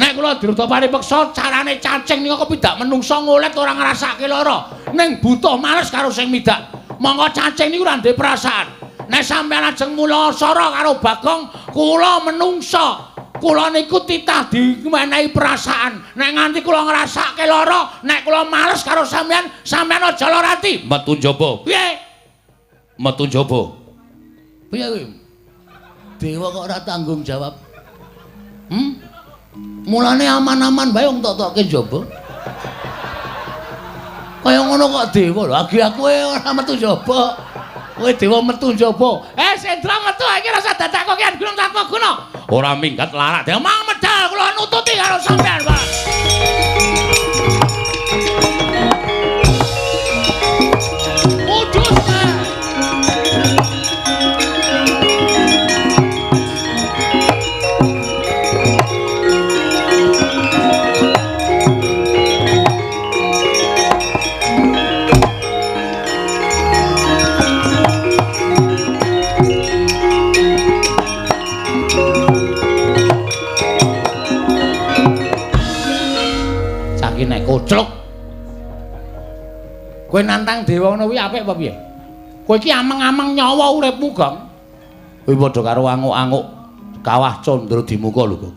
Nek kula dirudha paripeksa carane cacing niku kepidak menungsa ngolet ora ngrasake lara. Ning butuh males karo sing midak. Monggo cacing niku ora ndek perasaan. Nek sampeyan ajeng mula sara karo Bagong, kula menungsa. Kula niku titah diwenehi perasaan. Nek nganti kula ngrasake lara, nek kula males karo sampeyan, sampeyan aja lara ati. Metu njaba. Piye? Metu njaba. Piye kuwi? Dewa kok ora tanggung jawab. Mulane aman-aman bae wong tok-tokke njaba. Kaya ngono kok dewa lho, agi aku ora metu njaba. Kowe dewa metu njaba. Sendra metu iki rasa dadak kokian gunung tanpa guna. Ora minggat larak. Dewa mang medal kula nututi karo sampean, Pak. Kudus. Koclok. Kowe nantang dewa ngono kuwi apik apa piye? Kowe iki ameng-ameng nyawa uripmu, Gong. Kowe padha karo anguk-anguk kawah Candra Dimuka lho, Gong.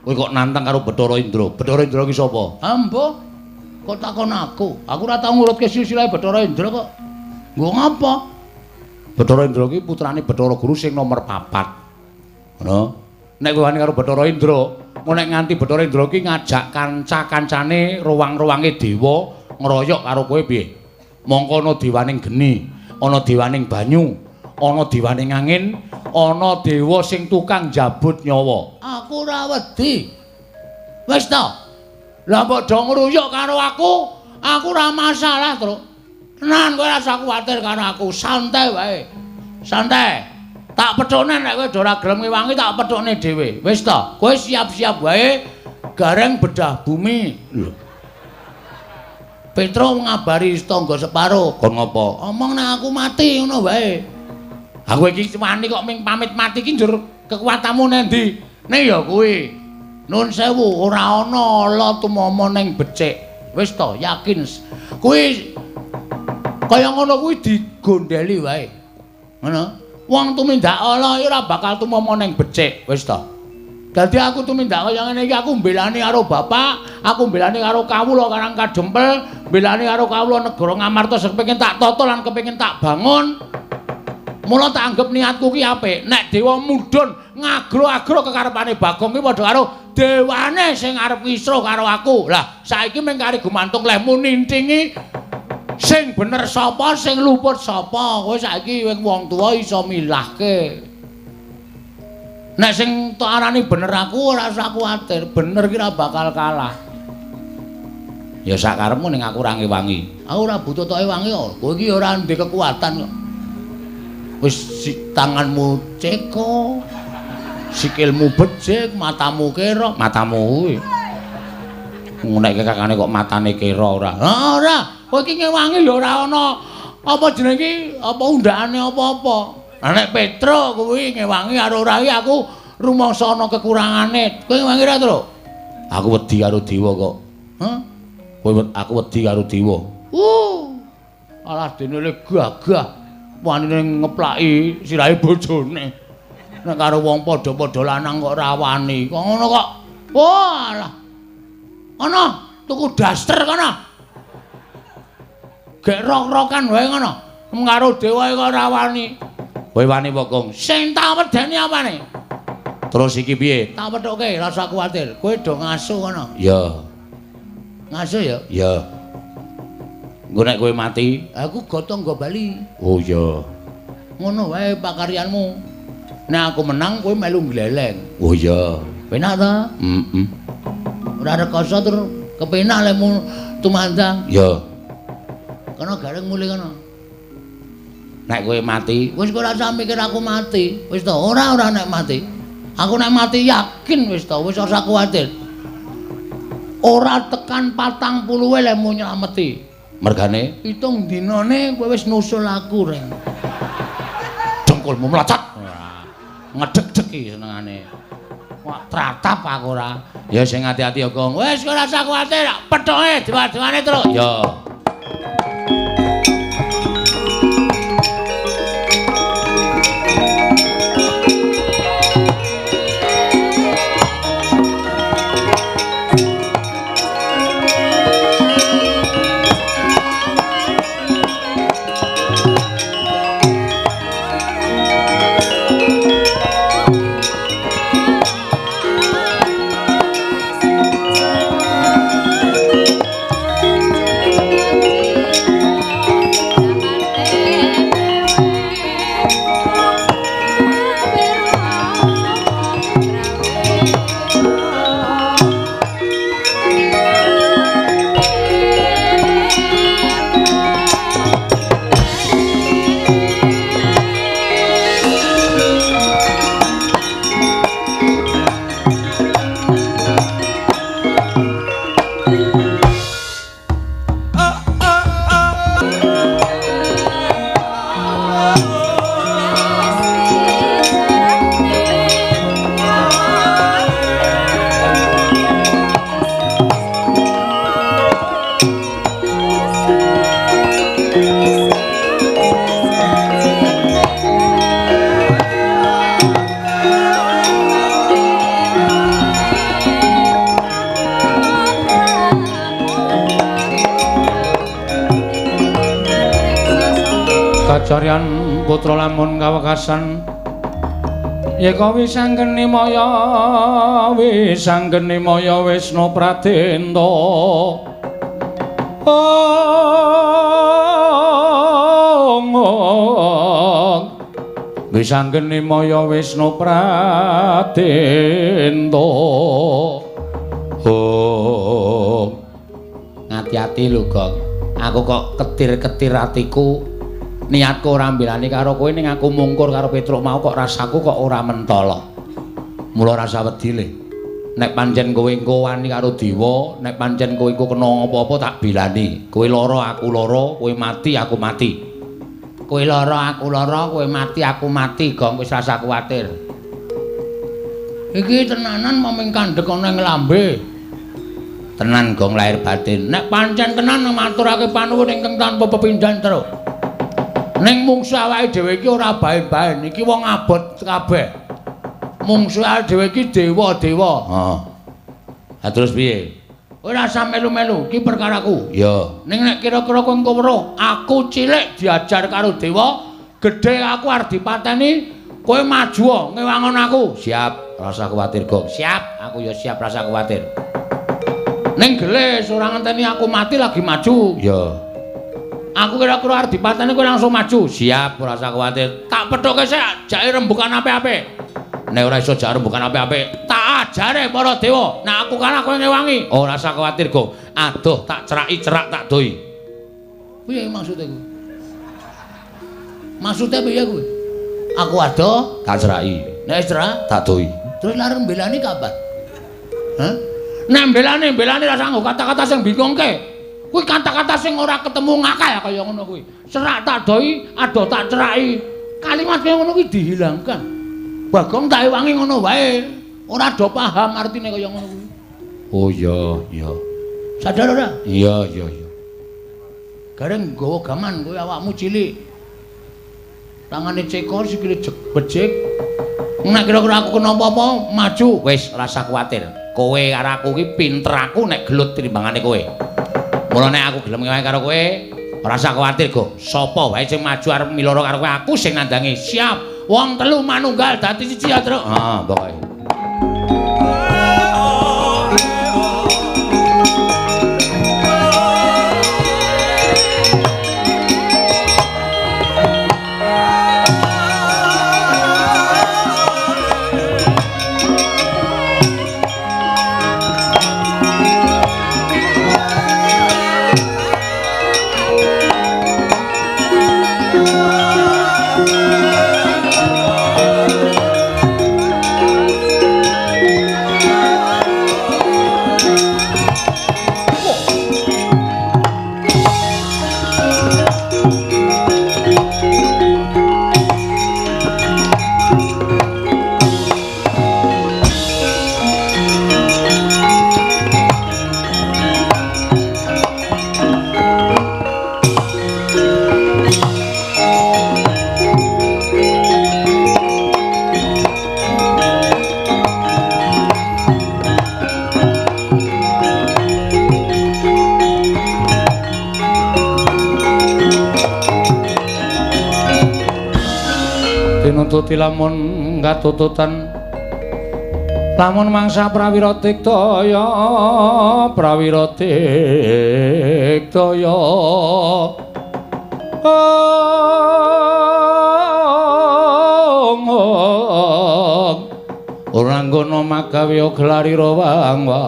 Kowe kok nantang karo Bathara Indra. Bathara Indra ki sapa? Ambo. Kok takon aku? Aku ora tau ngurutke silsilah Bathara Indra kok. Nggo ngapa? Bathara Indra ki putrane Bathara Guru sing nomor 4. Ngono. Nek kowe wani karo Bathara Indra, nek nganti Bathara Indra ki ngajak kanca-kancane ruwang-ruwange dewa ngroyok karo kowe piye? Mongko ana dewaning geni, ana dewaning banyu, ana dewaning angin, Ana dewa sing tukang njabut nyawa. Aku ora wedi. Wis to. Lah mbok do ngruyuk karo aku, aku ora masalah, Truk. Tenan kowe ora usah kuwatir karo aku, santai wae. Santai. Tak pethukne nek kowe ora gelem ngewangi tak pethukne dhewe. Wis to, kowe siap-siap wae gareng bedah bumi. Lho. Petro ngabari tangga separo, kon ngopo? Omong nek aku mati ngono wae. Aku iki wani kok ming pamit mati iki njur kekuatanmu nendi? Nek ya kuwi. Nun sewu ora ana ala tumama ning becik. Wis to, yakin. Kuwi kaya ngono kuwi digondeli wae. Ngono. Wong tumindak ala iki ora bakal tumama ning becik, wis to. Dadi aku tumindak kaya ngene iki aku mbelani karo bapak, aku mbelani karo kawula Karang Kadempel, mbelani karo kawula negara Ngamarta sing kepengin tak tata lan kepengin tak bangun. Mula tak anggep niatku ki apik. Nek dewa mudhun ngagro-agro kekarepane Bagong ki padha karo dewane sing arep kisruh karo aku. Lah saiki mung kari gumantung lehmu nintingi sing bener sapa, sing luput sapa. Kowe saiki wong tuwa iso milahke. Nek sing tok arani bener aku ora usah kuwatir, bener ki ora bakal kalah. Ya sak karepmu ning aku ora ngewangi. Aku ora butuh tok ewangi kok. Kowe iki ora ndek kekuatan kok. Wis tanganmu ceko, sikilmu becik, matamu kera, matamu kuwi. Nek kakane kok matane kera ora. Ha ora, kowe iki ngewangi ya ora ana apa jenenge iki, apa undakane apa-apa. Lah nek Petro kuwi ngewangi karo ora iki aku rumangsa ana kekurangane. Kowe ngewangi ora, Tru? Aku wedi karo dewa kok. Hah? Kowe aku wedi karo dewa. Alah dene le gagah. Wanine ngeplaki sirahe bojone. Nek karo wong padha-padha lanang kok ora wani. Kok ngono kok. Walah. Ana tuku daster kono. Gek rok-rokan wae ngono. Karo dewa kok ora wani. Kowe wani apa, Gong? Sing tak wedeni apane? Terus iki piye? Tak pethuke, ora usah kuwatir. Kowe do ngaso kono. Iya. Ngaso ya? Iya. Engko nek kowe mati, aku gotong nggo bali. Oh iya. Ngono wae pakaryanmu. Nek aku menang kowe melu gleleng. Oh iya. Penak ta? Heeh. Ora rekoso tur kepenak lemu tumandang. Iya. Kono gareng mulih kono. Nek kowe mati, wis kowe ora usah mikir aku mati. Wis to, ora nek mati. Aku nek mati yakin wis to, wis ora usah kuwatir. Ora tekan 40 lemu nylameti. Mergane pitung dinane kowe wis nusul aku reng. Dengkulmu mlocot. Ngedeg-deg iki senengane. Wah, tratap aku ora. Ya sing ati-ati ya, Gong. Wis ora usah kuwatir, pethoke dewa-dewane terus. Ya. Kacaryan putra lamun kawekasan yeka wisanggeni maya wisanggeni maya Wisnu Pradenta. Ong Wis anggene maya Wisnu Pradenta. Oh. Ngati-ati lho, Gong. Aku kok ketir-ketir atiku. Niatku ora mbelani karo kowe ning aku mungkur karo Petruk mau kok rasaku kok ora mentala. Mula rasa wedi le. Nek pancen kowe engko wani karo dewa, nek pancen kowe engko kena apa-apa tak belani. Kowe lara aku lara, kowe mati aku mati. Kowe lara aku lara, kowe mati aku mati, Gong, wis rasa kuwatir. Iki tenanan moming kandhek ana ing lambe. Tenan Gong lahir batin. Nek pancen tenan maturake panuwun ingkang tanpa pepindhan, Truk. Ning mungsu awake dhewe iki ora baen-baen, iki wong abot kabeh. Mungsu awake dhewe iki dewa-dewa. Heeh. Ha terus piye? Ora usah melu-melu, iki perkaraku. Ya. Ning nek kira-kira kowe engko weruh, aku cilik diajar karo dewa, gedhe aku arep dipateni, kowe maju ngewangon aku. Siap, rasa kuwatir, Gong. Siap, aku ya siap rasa kuwatir. Ning gelis ora ngenteni aku mati lagi maju. Ya. Aku kira-kira arep dipateni kowe langsung maju. Siap, ora usah kuwatir. Tak pethuke sik, jake rembukan apik-apik. Nek ora iso jak rembukan apik-apik, tak ajare para dewa. Nek aku kalah kowe ngewangi. Ora usah kuwatir, Gong. Aduh, tak ceraki cerak tak doi. Piye maksude kuwi? Maksude piye kuwi? Aku adoh, tak ceraki. Nek cerak, tak doi. Terus lareng mbelani kapan? Hah? Nek mbelani ra sanggo kata-kata sing bingungke. Kuwi kata-kata sing ora ketemu ngakal kaya ngono kuwi. Cerak tak doi, adoh tak ceraki. Kalimat kaya ngono kuwi dihilangkan. Bagong tak ewangi ngono wae. Ora do paham artine kaya ngono kuwi. Oh iya, iya. Sadar ora? Iya, iya, iya. Gareng nggawa gaman kowe awakmu cilik. Tangane cekor sikile becik. Nek kira-kira aku kena apa-apa, maju. Wis, rasa kuwatir. Kowe karo aku iki pinter aku nek gelut timbangane kowe. Mula nek aku gelem ngewangi karo kowe, ora usah kuwatir, Gong. Sapa wae sing maju arep miloro karo kowe, aku sing nandangi. Siap. Wong telu manunggal dadi siji ya, Truk. Heeh, pokoke. Tinututi lamun katututan lamun mangsa prawira tiktaya prawira tiktaya ora nggono magawe gelarira wang wang.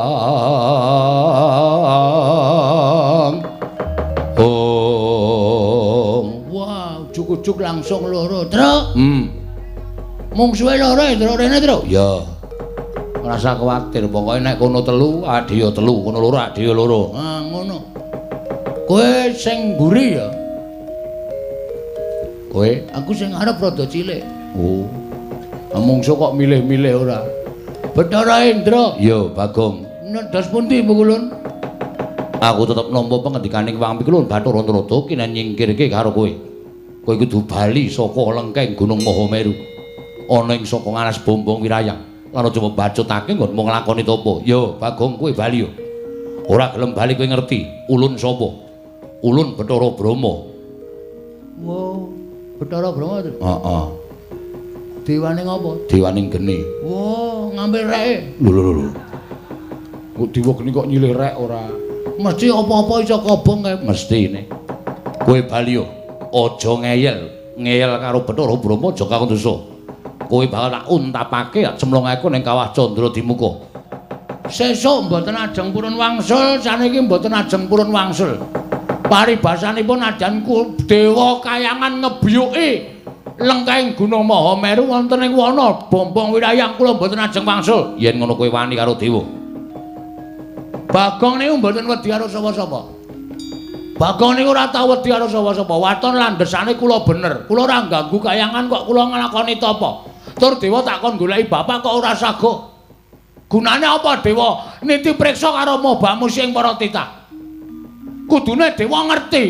Oh, wah, ujug-ujug langsung loro, Truk. Mungsuhe loro, Truk, rene, Truk. Ya. Ora usah kuwatir, pokoke nek kono telu, adhe ya telu, kono loro, adhe ya loro. Ah, ngono. Kowe sing mburi ya. Kowe, aku sing arep rada cilik. Oh. Mungsuh kok milih-milih ora. Bathara Indra. Ya, Bagong. Ndas pundi, Pukulun? Aku tetep nampa pengendikaning Wang Pikulun Bathara Antarada kinen nyingkirke karo kowe. Kowe kudu bali saka lengkeng Gunung Mahameru. Ana ing saka ngalas Bombong Wirayang. Lan aja mbacutake nggonmu nglakoni tapa. Ya, Bagong, kowe bali ya. Ora gelem bali kowe ngerti ulun sapa? Ulun Bathara Brahma. Wo, Bathara Brahma to? Heeh. Dewane ngopo? Dewaning geni. Wo, ngambil reke. Lho lho lho. Kok dewa geni kok nyilih rek ora? Mesti apa-apa iso kobong kae. Mestine. Kowe bali yo, aja ngeyel. Ngeyel karo Bathara Brahma aja kakung dosa. Kowe bakal tak untapake cemlungake ning kawah Candra Dimuka. Sesuk mboten ajeng purun wangsul, saniki mboten ajeng purun wangsul. Paribasanipun ajan dewa kayangan ngebiyuki lengkahing Gunung Mahameru wonten ing wana Bombong Wirayang kula mboten ajeng wangsul. Yen ngono kowe wani karo dewa. Bagong niku mboten wedi karo sapa-sapa. Bagong niku ora tau wedi karo sapa-sapa. Waton landhesane kula bener. Kula ora ngganggu kayangan kok kula nglakoni tapa. Tur dewa tak kon goleki bapak kok ora sago. Gunane apa dewa niti priksa karo mobamu sing para titah? Kudune dewa ngerti.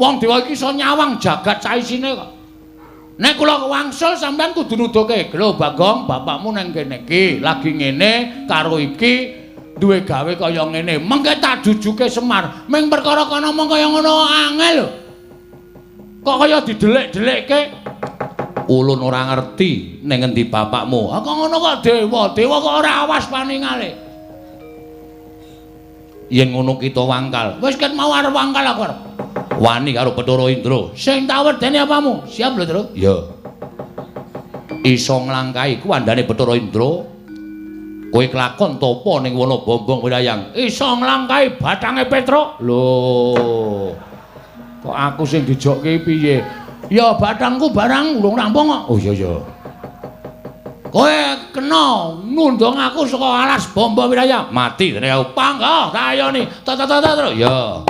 Wong dewa iki iso nyawang jagat saisine kok. Nek kula wangsul sampean kudu nuduhke, "Lho Bagong, bapakmu nang kene iki lagi ngene karo iki duwe gawe kaya ngene." Mengke tak jujuke Semar. Ming perkara kono mong kaya ngono angel lho. Kok kaya didelik-delikke? Ulun ora ngerti ning ngendi bapakmu. Ah kok ngono kok dewa, dewa kok ora awas paningale. Yen ngono kita wangkal. Wis ket mau arep wangkal aku arep. Wani karo Bathara Indra. Sing tak wedeni apamu? Siap lho, Tru. Ya. Iso nglangkahi kuwandane Bathara Indra. Kowe kelakon tapa ning wana Bombong Wirayang. Iso nglangkahi bathange Petruk. Lho. Kok aku sing dijokke piye? Ya bathangku barang urung rampung kok. Oh iya iya. Kowe kena nundung aku saka alas Bombong Wirayang. Mati dene aku. Panggah tak ayoni. Ta ta ta ta. Ya.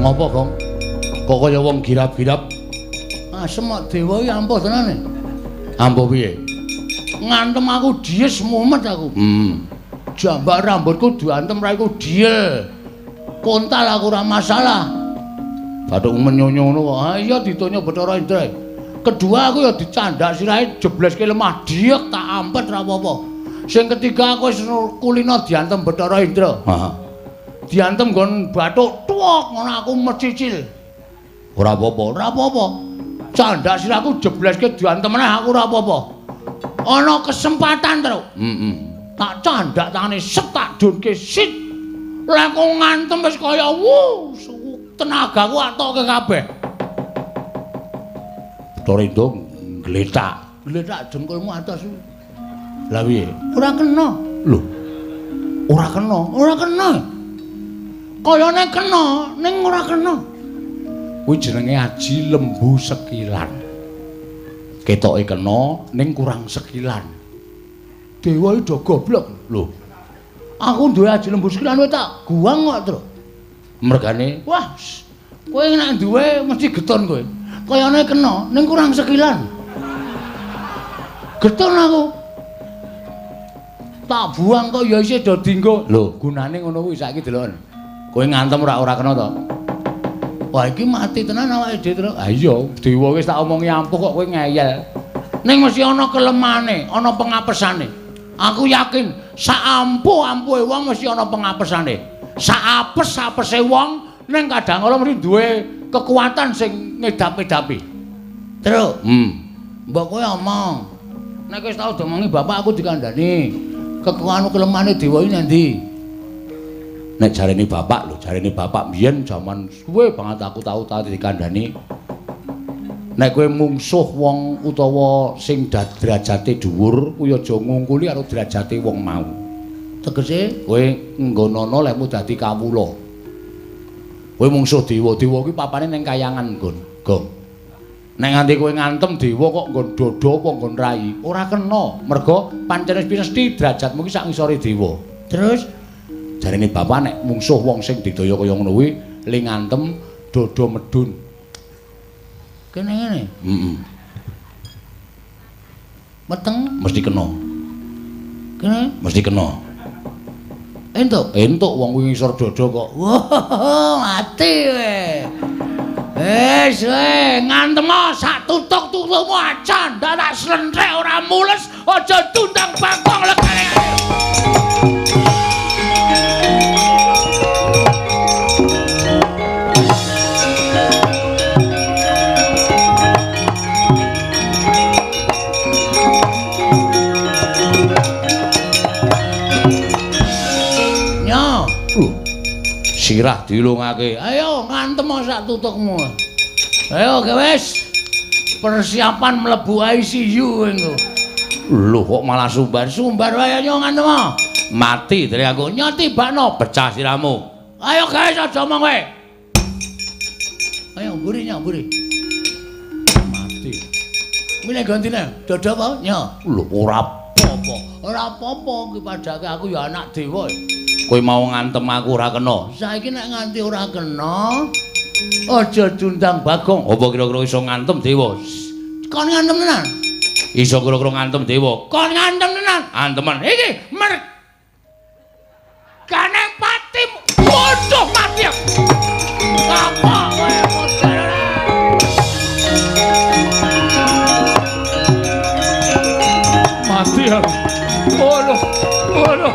Ngopo, Gong? Kok kaya wong girap-girap? Asem kok dewa iki ampuh tenane. Ampuh piye? Ngantem aku dies mumet aku. Jambak rambutku diantem raiku diel. Kontal aku ora masalah. Bathukmu menyonyo ngono kok. Ah iya ditonyo Bathara Indra. Kedua aku ya dicandak sirahe jebleske lemah diek tak ampet ra apa-apa. Sing ketiga aku wis kulino diantem Bathara Indra. Heeh. Diantem nggon bathuk tuwek ngono aku mecicil. Ora apa-apa, ora apa-apa. Candak sirahku jebleske diantem meneh aku ora apa-apa. Ana kesempatan, Tru. Heeh. Tak candak tangane set tak dunke sit. Lah kok ngantem wis kaya wuh, tenagaku atoke kabeh. Bathara Indra ngletak. Ngletak dengkulmu atos. Lah piye? Ora kena. Lho. Ora kena, ora kena. Kayane kena, ning ora kena. Kuwi jenenge aji lembu sekilan. Ketoke kena ning kurang sekilan. Dewa iki do goblok lho. Aku duwe aji lembu sekilan kowe tak guang kok, Tru. Mergane, wah, kowe nek duwe mesti geton kowe. Kayane kena ning kurang sekilan. Geton aku. Tak buang kok ya isih do dinggo. Lho, gunane ngono kuwi saiki deloken. Kowe ngantem ora kena to? Wah, iki mati tenan awake dhewe, Tru. Ha iya, dewa wis tak omongi ampuh kok kowe ngeyel. Ning mesti ana kelemane, ana pengapesane. Aku yakin sak ampuh-ampuhe wong mesti ana pengapesane. Sak apes-apese wong ning kadang kala mesti duwe kekuatan sing ngedap-edapi. Tru, mbok kowe omong. Nek wis tau diomongi bapak aku dikandhani. Kekuatan kelemane dewa iki nang ndi? Nek jarene bapak lho, jarene bapak biyen jaman suwe banget aku tau dikandhani. Nek kowe mungsuh wong utawa sing derajate dhuwur, kuwi aja ngungkuli karo derajate wong mau. Tegese kowe nggonono lehmu dadi kawula. Kowe mungsuh dewa, dewa kuwi papane ning kayangan nggon, Gong. Nek nganti kowe ngantem dewa kok nggon dada apa nggon rai, ora kena. Mergo pancen wis mesti derajatmu ki sak ngisore dewa. Terus jarene bapak nek mungsuh wong sing didaya kaya ngono kuwi le ngantem dada medun. Kene ngene. Heeh. Meteng mesti kena. Kene mesti kena. Entuk, entuk wong kuwi ngisor dada kok. Wah, mati kowe. Wis kowe ngantem sak tutuk-tutukmu aja ndak tak slentrek ora mules, aja tundang bangkong legane. Sirah dilungake. Ayo ngantem sak tutukmu. Ayo wis. Persiapan mlebu ICU engko. Lho kok malah sumbar-sumbar wae ayo ngantem. Mati dari aku. Nyoti bakno pecah sirahmu. Ayo guys aja omong kowe. Ayo mburi nyo mburi. Mati. Milih gantine. Dada apa? Nyo. Lho ora apa-apa. Ora apa-apa iki padake aku ya anak dewa. Kowe mau ngantem aku ora kena. Saiki nek nganti ora kena, aja diundang Bagong. Apa kira-kira iso ngantem dewa? Kon ngantem tenan? Iso kira-kira ngantem dewa. Kon ngantem tenan? Anteman. Iki mergane pati bodoh mati aku. Apa kowe model ora? Mati aku. Waduh, waduh.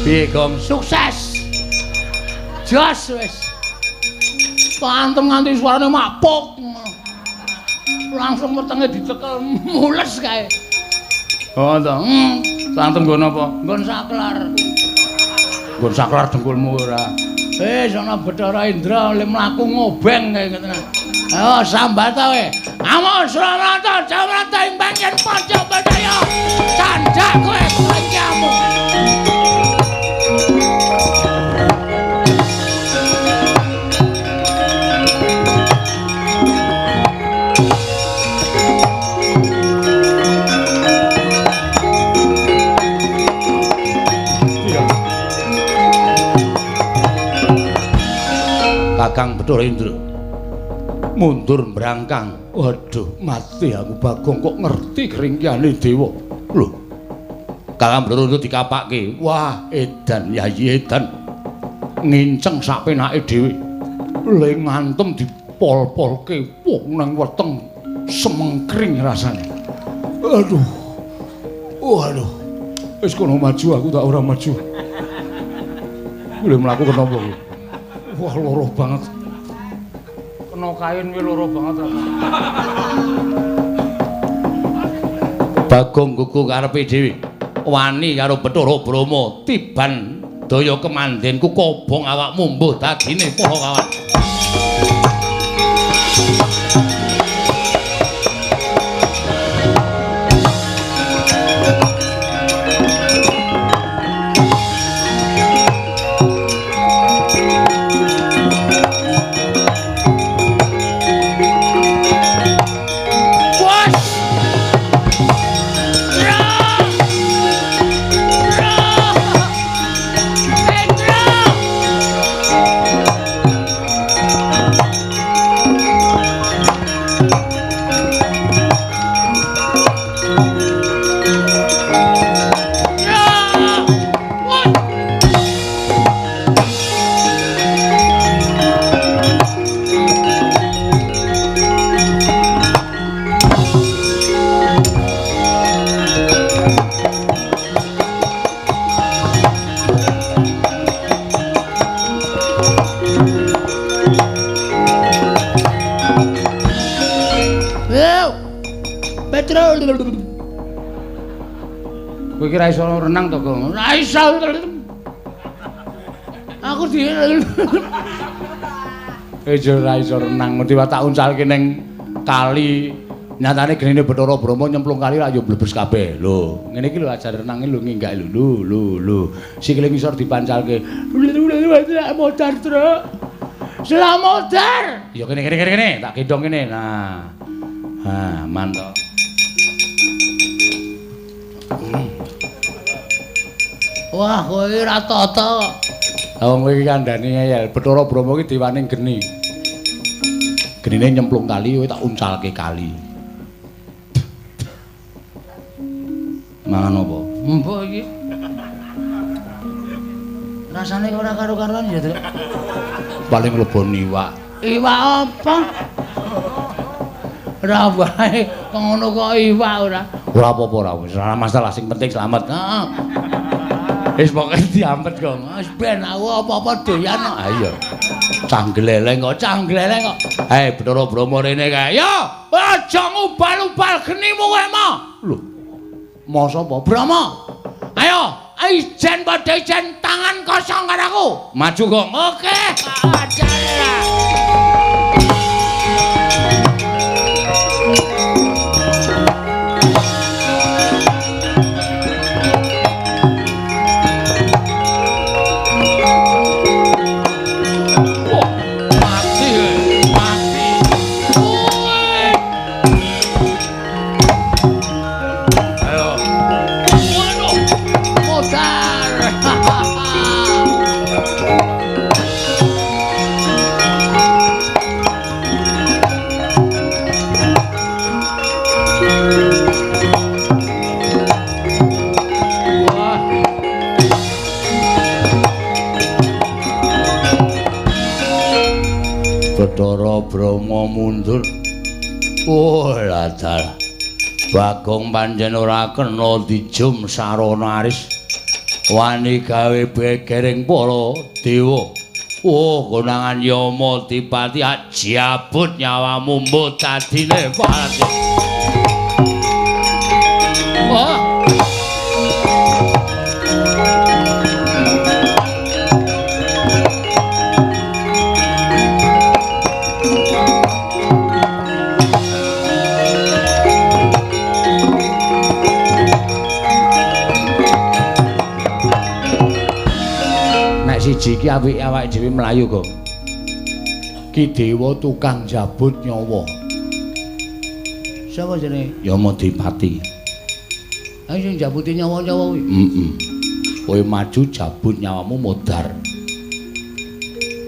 Piye, Gong? Sukses. Jos wis. Pantem nganti suarane mapuk. Langsung wetenge dicekel mules kae. Oh to. Pantem nggon apa? Nggon saklar. Nggon saklar dengkulmu ora. Wis ana Bathara Indra le mlaku ngobeng kae ngene. Ayo sambat kowe. Amo Suramarta, Jamarta ing bangken Pancabadaya. Candhak kowe kancamu. Kakang Bathara Indra mundur mbrangkang. Waduh, mati aku Bagong kok ngerti keringkihane dewa. Lho. Kakang Bathara Indra dikapake. Wah, edan Yayi edan. Nginceng sak penake dhewe. Le ngantem dipol-polke wong nang weteng semengkring rasane. Aduh. Waduh. Wis kono maju aku tak ora maju. Boleh mlaku kenapa kuwi? Wah, loro banget. Kena kain kuwi loro banget aku. Bagong gugu karepe dhewe. Wani karo Bathara Brahma tiban daya kemandenku kobong awakmu mbuh dadine para kawan. Kowe iki ra iso renang to, Gong? Ora iso. Aku di ora iso renang, mesti tak uncalke ning kali. Nyatane genine Bathara Brahma nyemplung kali lak yo blebes kabeh. Lho, ngene iki lho ajar renange lho nginggak lho. Lho lho. Sikile ngisor dipancalke. Modar, Truk. Selamoder. Ya kene kene kene kene, tak gendong kene. Nah. Ha, mantap. Wah, kowe ora tata. Lah wong kowe iki kandhane ngeyel. Bathara Brahma iki dewane geni. Genine nyemplung kali, kowe tak uncalke kali. Mangan apa? Mbok iki. Rasane ora karo-karuan ya, Truk. Paling lebon iwak. Iwak apa? Ora wae, ngono kok iwak ora. Ora apa-apa ora wis, ora masalah, sing penting slamet. Heeh. Wis pokoke diampet kok. Wis ben aku apa-apa doyan kok. Ha iya. Canggleleng kok, canggleleng kok. Hei, Bathara Brahma rene kae. Yo, aja ngubal-ubal genimu kowe mo. Lho. Masa apa? Brahma. Ayo, ijen padha ijen tangan kosong karo aku. Maju, Gong. Oke. Aja. Bathara Brahma mundur. Oh, ladal. Bagong pancen ora kena dijum sarana aris. Wani gawe begering para dewa. Oh, konangan Yama Dipati ajabut nyawamu mutadine pati. Oh. Siji iki apike awake dhewe mlayu, Gong. Ki dewa tukang jabut nyawa. Sapa jenenge? Yama Dipati. Ayo sing jabuti nyawa-nyawa kuwi. Heeh. Kowe maju jabut nyawamu modar.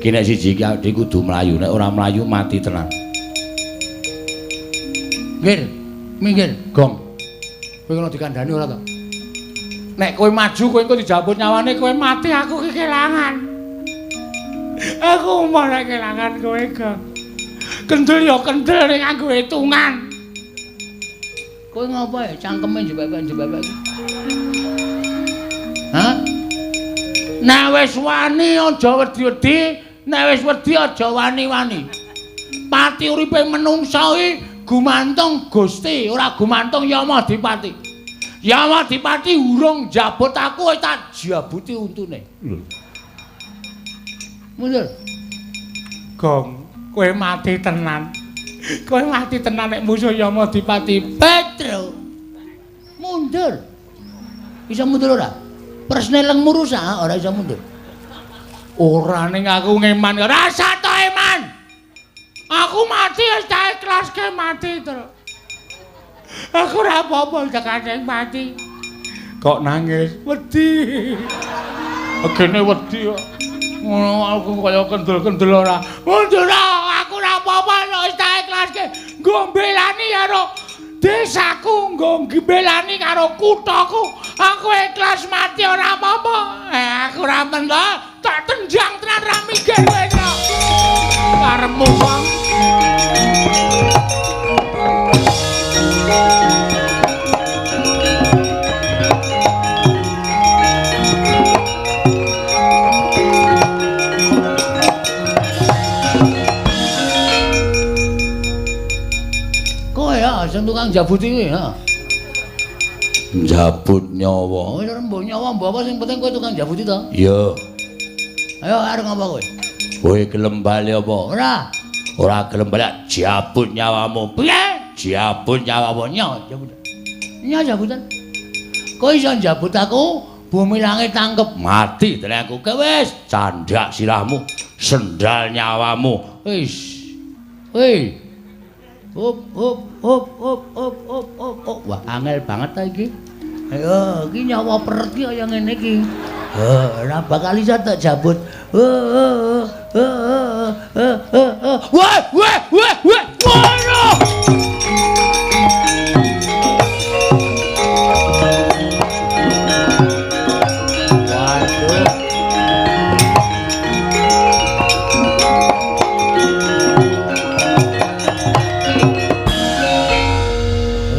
Ki nek siji iki awake dhewe kudu mlayu, nek ora mlayu mati tenan. Minggir, minggir, Gong. Kowe kena dikandhani ora to? Nek kowe maju kowe engko dijabut nyawane kowe mati, aku ki kelangan. Aku malah kelangan kowe, Gong. Kendel ya kendel ning nganggo hitungan. Kowe ngopo ya cangkeme jebek-jebek iki? Hah? Nek wis wani aja wedi-wedi, nek wis wedi aja wani-wani. Pati uripe menungsa iki gumantung Gusti, ora gumantung Yama Dipati. Yama Dipati urung njabut aku wis tak jabuti untune. Lho. Mundur. Gong, kowe mati tenan. Kowe mati tenan nek musuh Yama Dipati. Petro. Mundur. Bisa mundur ora? Presne lengmu rusak ora iso mundur. Ora ning aku ngeman. Rasa to eman. Aku mati wis tak ikhlaske mati, Tru. Aku ora apa-apa tekane mati. Kok nangis? Wedi. Agene wedi kok. Ngono aku kaya kendel-kendel ora. Mundur aku ora apa-apa wis tak ikhlaske. Nggo mbelani karo desaku, nggo mbelani karo kuthaku. Aku ikhlas mati ora apa-apa. Aku ora mentho, tak tenjang tenan ra mikir kowe kok. Karepmu wong. Kowe ya sing tukang jabuti kuwi, ha. Njabut nyawa. Oh, ora mbok nyawa mbok apa sing penting kowe tukang jabuti to. Iya. Ayo arep ngapa kowe? Kowe gelem bali apa? Ora. Ora gelem bali jabut nyawamu. Piye? Jabut nyawamu. Nyawa jabut. Nyawa jabutan. Kowe iso njabut aku, bumi langit tangkep mati tenan aku. Kowe wis candhak sirahmu, sendal nyawamu. Wis. Woi. Hop hop hop hop hop hop hop. hop. Wah, angel banget ta iki. Ayo, iki nyawa peret iki kaya ngene iki. Ora bakal iso tak jabut. Wah, wah, wah, wah. Waduh. Waduh.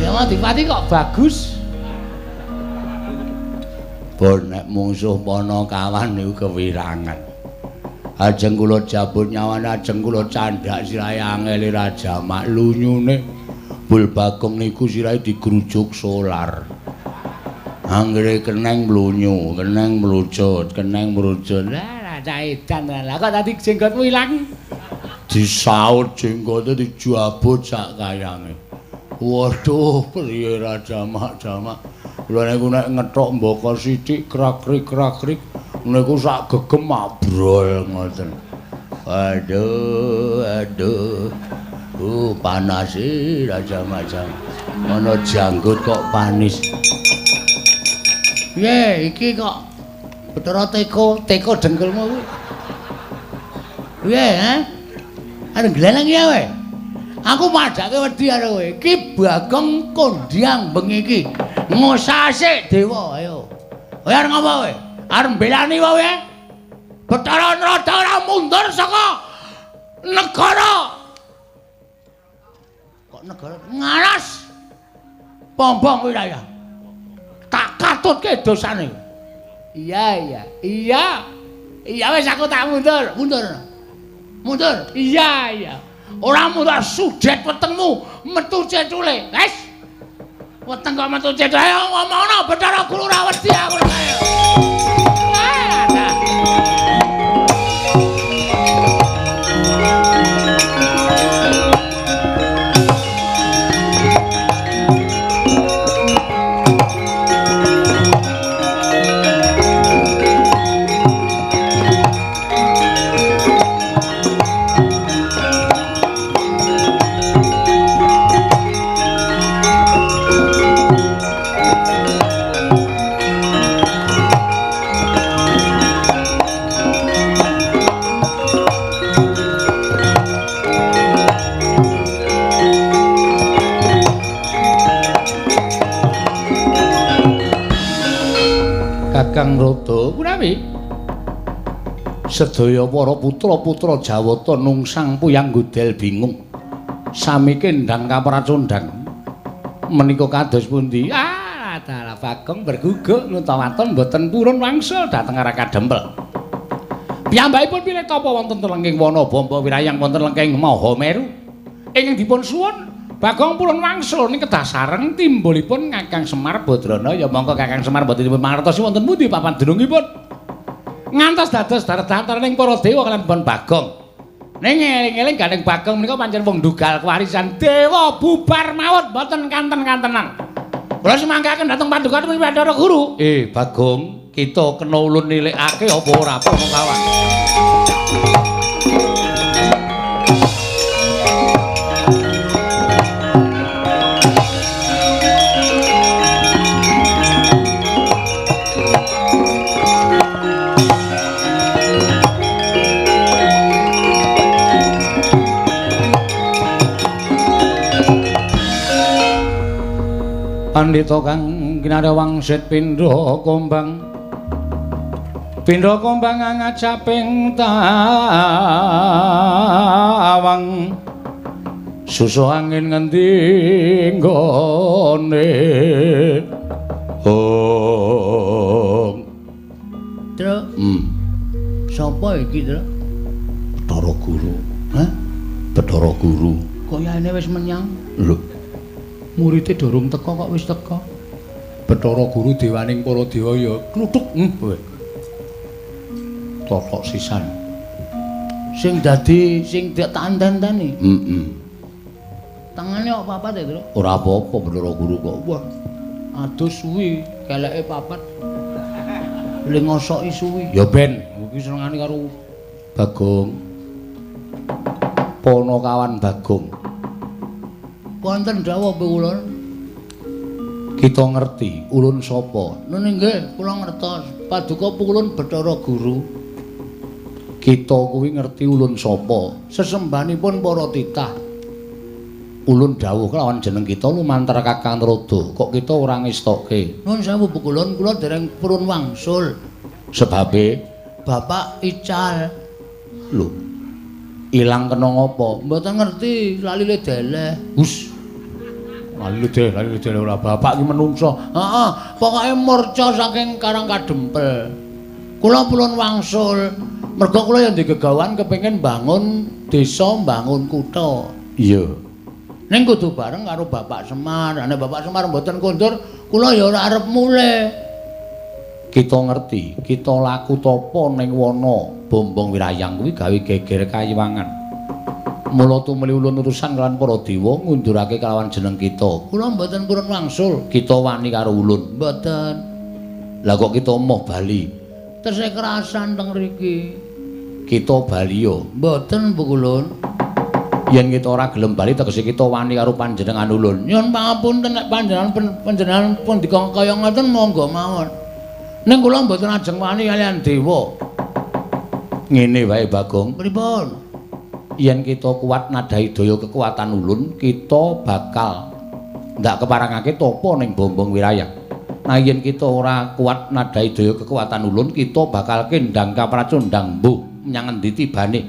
Ya Madipati kok bagus. Pun nek mungsuh pana kawan niku kewirangan. Ajeng kula jabut nyawane, ajeng kula candhak sirahe angele Raja Mak lunyune. Bul Bagong niku sirahe digrujuk solar. Anggere keneng mlunyu, keneng mlucut, keneng mlucut. Lah cah edan lah kok tadi jenggotmu ilang. Disaut jenggote dijabut sak kayange. Waduh, priye Raja Mak jamak. Kula niku nek ngethok mbaka sithik krakrik-krakrik niku sak gegem mabrol ngoten. Aduh, aduh. Panas e Raja Macam. Ana janggut kok panis. Piye iki kok Bathara teko, teko dengkulmu kuwi. Piye, ha? Arep gleleng ya kowe. Aku padhake wedi karo kowe. Iki Bagong kondhang bengi iki. Ngosase dewa, ayo. Kowe arep ngapa kowe? Arep mbelani kowe? Bathara Narada ora mundur saka negara. Kok negara ngaras? Pombong wilayah. Tak katutke dosane. Iya, iya. Iya. Iya wis aku tak mundur, mundur. Mundur. Iya, iya. Ora mundur sudet wetengmu metu cecule. Wis. Weteng kok metu cecule. Ayo ngomongno Bathara Guru ora wedi aku ayo. Wah, dah. Kakang Rada punawi sedaya para putra-putra Jawata nungsang puyang godel bingung sami kendang kapracondang menika kados pundi? Ah, dalah Bagong berguguk nutawaton mboten purun wangsul dhateng Raka Dempel. Piyambakipun pilih tapa wonten lengking wana Bamba wirayang wonten lengking Mahameru ingkang dipun suwun Bagong purun wangsul ning kedah sareng timbulipun Kakang Semar Badrana. Ya mongko Kakang Semar mboten dipun mangertosi wonten pundi papan dunungipun ngantos dados datar-dataring para dewa kaliyan Bon Bagong. Ning eling-eling gandeng Bagong menika pancen wong ndugal kewarisan dewa bubar mawon mboten kanten-kantenan. Kula sumanggaken dhateng paduka Bathara Guru. Bagong, kita kena ulun nilikake apa ora apa kawan. Pandhita kang kinarya wangsit pindha kombang. Pindha kombang ngajaping tawang. Susu angin ngendi nggone. Ong. Truk. Sapa iki, Truk? Bathara Guru. Hah? Bathara Guru. Kayane wis menyang. Lho. Murite durung teka kok wis teka. Bathara Guru dewaning para dewa ya kluthuk kowe. Totok sisan. Sing dadi sing tak enten-enteni. Heeh. Tangane kok papat ya, Truk? Ora apa-apa Bathara Guru kok. Wah. Aduh suwi, keleke papat. Le ngosoki suwi. Ya ben, iki senengane karo Bagong. Ponokawan Bagong. Wonten dawuh kula. Kita ngerti ulun sapa? Nun nggih, kula ngertos. Paduka pukulun Bathara Guru. Kita kuwi ngerti ulun sapa? Sesembahanipun para titah. Ulun dawuh kelawan jeneng kita lumantar Kakang Trada. Kok kita ora ngestokke? Nun sewu pukulun, kula dereng purun wangsul. Sebabe Bapak ical. Lho. Ilang kena ngopo? Mboten ngerti, lali le deleh. Hus. Lali deleh ora bapak iki menungso. Heeh, pokoke murca saking Karang Kadempel. Kula purun wangsul. Mergo kula ya ndek gegawan kepengin bangun desa, bangun kutha. Iya. Ning kudu bareng karo Bapak Semar. Nek Bapak Semar mboten kondur, kula ya ora arep mulih. Kita ngerti, kita laku tapa ning wana Bombong Wirayang kuwi gawe geger kayiwangan. Mula tumuli ulun urusan kelawan para dewa ngundurake kelawan jeneng kita. Kula mboten purun wangsul. Kita wani karo ulun. Mboten. Lah kok kita moh bali? Tesih kerasan teng mriki. Kita bali yo. Mboten pukulun. Yen kita ora gelem bali tegese kita wani karo panjenengan ulun. Nyuwun pangapunten nek panjenengan pun dikon kaya ngoten monggo mawon. Ning kula mboten ajeng wani kaliyan dewa. Ngene wae Bagong. Pripun? Yen kita kuat nadhahi daya kekuatan ulun, kita bakal ndak keparangake tapa ning Bombong Wirayang. Nah yen kita ora kuat nadhahi daya kekuatan ulun, kita bakal kendang kapracundang mbuh menyang endi tibane.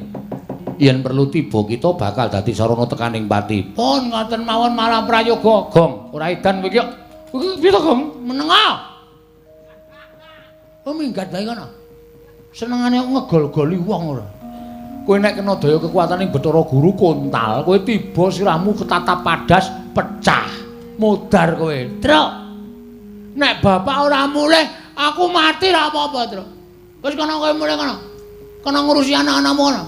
Yen perlu tiba kita bakal dadi sarana tekaning pati. Pun ngoten mawon malah prayoga. Gong, ora edan kowe iki. Kowe piye to, Gong? Menenga. Oh minggat wae kono. Senengane ngegol-goli wong ora. Kowe nek kena daya kekuatane Bathara Guru kontal, kowe tiba sirahmu ketatap padas pecah. Modar kowe. Truk. Nek bapak ora mulih, aku mati ra apa-apa, Truk. Wis kono kowe mulih kono. Kono ngurusi anak-anakmu kono.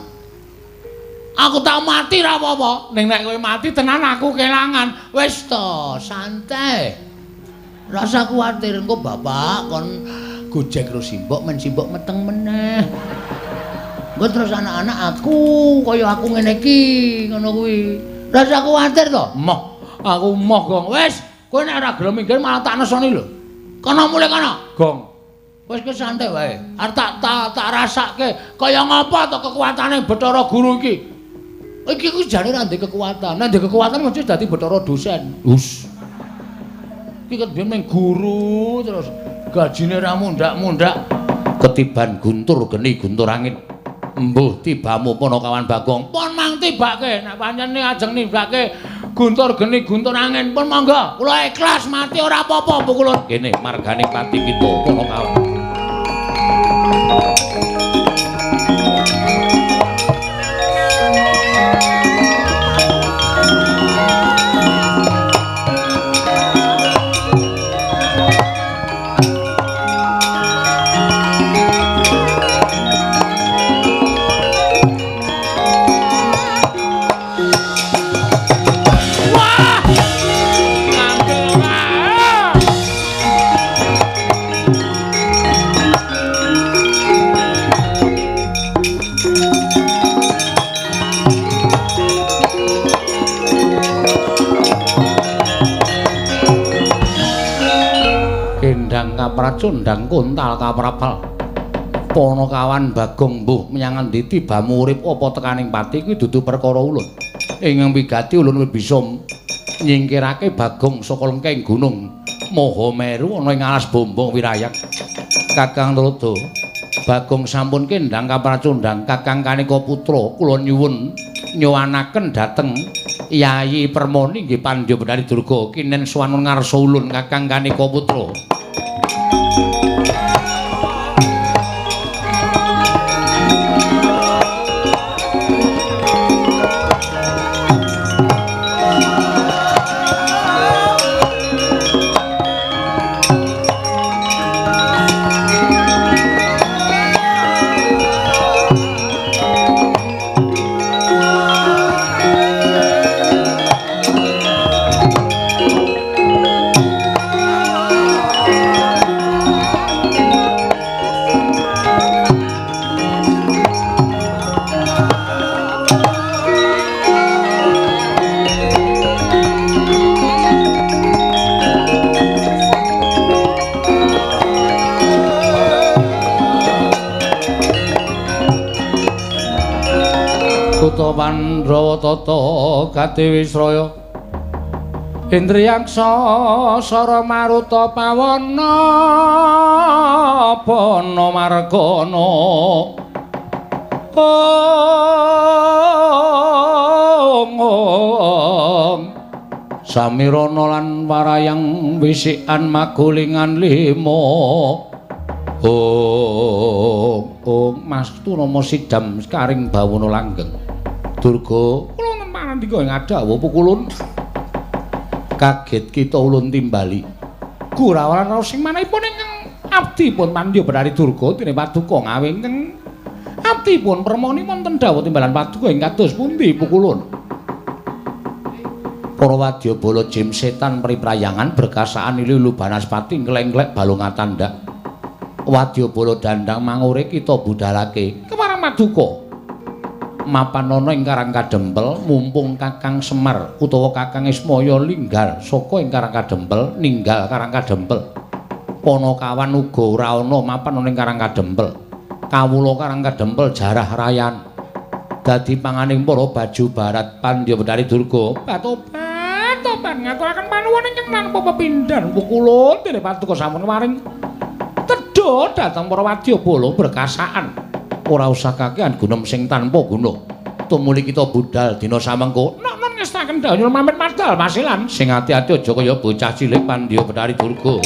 Aku tak mati ra apa-apa. Ning nek kowe mati tenan aku kelangan. Wis to, santai. Rasa kuwatir engko bapak kon gojek karo simbok men simbok meteng meneh. Engko terus anak-anak aku kaya aku ngene iki ngono kuwi. Rasa kuwatir to? Moh, aku moh, Gong. Wis, kowe nek ora gelem minggir malah tak nesoni lho. Kono mulih kono. Gong. Wis ke santai wae. Arep tak rasake kaya ngapa to kekuatane Bathara Guru iki. Iki ku jane ora ndek kekuatan. Nek ndek kekuatan mesti dadi Bathara dosen. Hus. Iki ket biyen mung guru terus gajine ra mundhak-mundhak. Ketiban guntur geni guntur angin. Mbuh tibamu Ponokawan Bagong. Pun mang tibake nek pancen ajeng nibake guntur geni guntur angin pun monggo. Kula ikhlas mati ora apa-apa pukulun. Kene margane pati kita Ponokawan. Kapracundang kontal kaprabal. Ponokawan Bagong mbuh menyang endi tibamu urip apa tekaning pati kuwi dudu perkara ulun. Ing wigati ulun wis bisa nyingkirake Bagong saka lengking gunung Mahameru ana ing alas Bombong Wirayang. Kakang Trada, Bagong sampun kendang kapracundang Kakang Kanika Putra kula nyuwun nyuwanaken dhateng Yayi Permoni nggih Pandya Bendari Durga kinen sowan ngarsa ulun Kakang Kanika Putra. Pandhawa tata gati wisraya Indriyaksa sara maruta pawana pana margana ong ong samirana lan warayang wisikan magulingan lima ong ong mastu nama sidam sekaring bawana langgeng Durga kula wonten panandika ing adhawuh pukulun kaget kita ulun timbali gurawaran raos sing manahipun ingkang abdipun Pandya Bathari Durga dene paduka ngawe ingkang abdipun permoni wonten dawuh timbalan paduka ing kados pundi pukulun. Para wadyabala jim setan priprayangan berkasaan ilu banaspati nglengglek balung atandak wadyabala dandang mangure kita budalake kemarang maduka mapan ana ing Karang Kadempel mumpung Kakang Semar utawa Kakang Ismaya linggar saka ing Karang Kadempel ninggal Karang Kadempel Panakawan uga ora ana mapan ana ing Karang Kadempel kawula Karang Kadempel jarah rayan dadi panganing para baju barat Pandya Bathari Durga batobat ngaturaken panuwun ingkang tanpa pepindhan pukulun dene paduka sampun waring tedha dhateng para wadyabala berkasaan ora usah kakehan gunem sing tanpa guna tumuli kita budal dina samengko nok-nok ngestaken dawuh nyuwun pamit madal masilan sing ati-ati aja kaya bocah cilik Pandya Bathari Durga.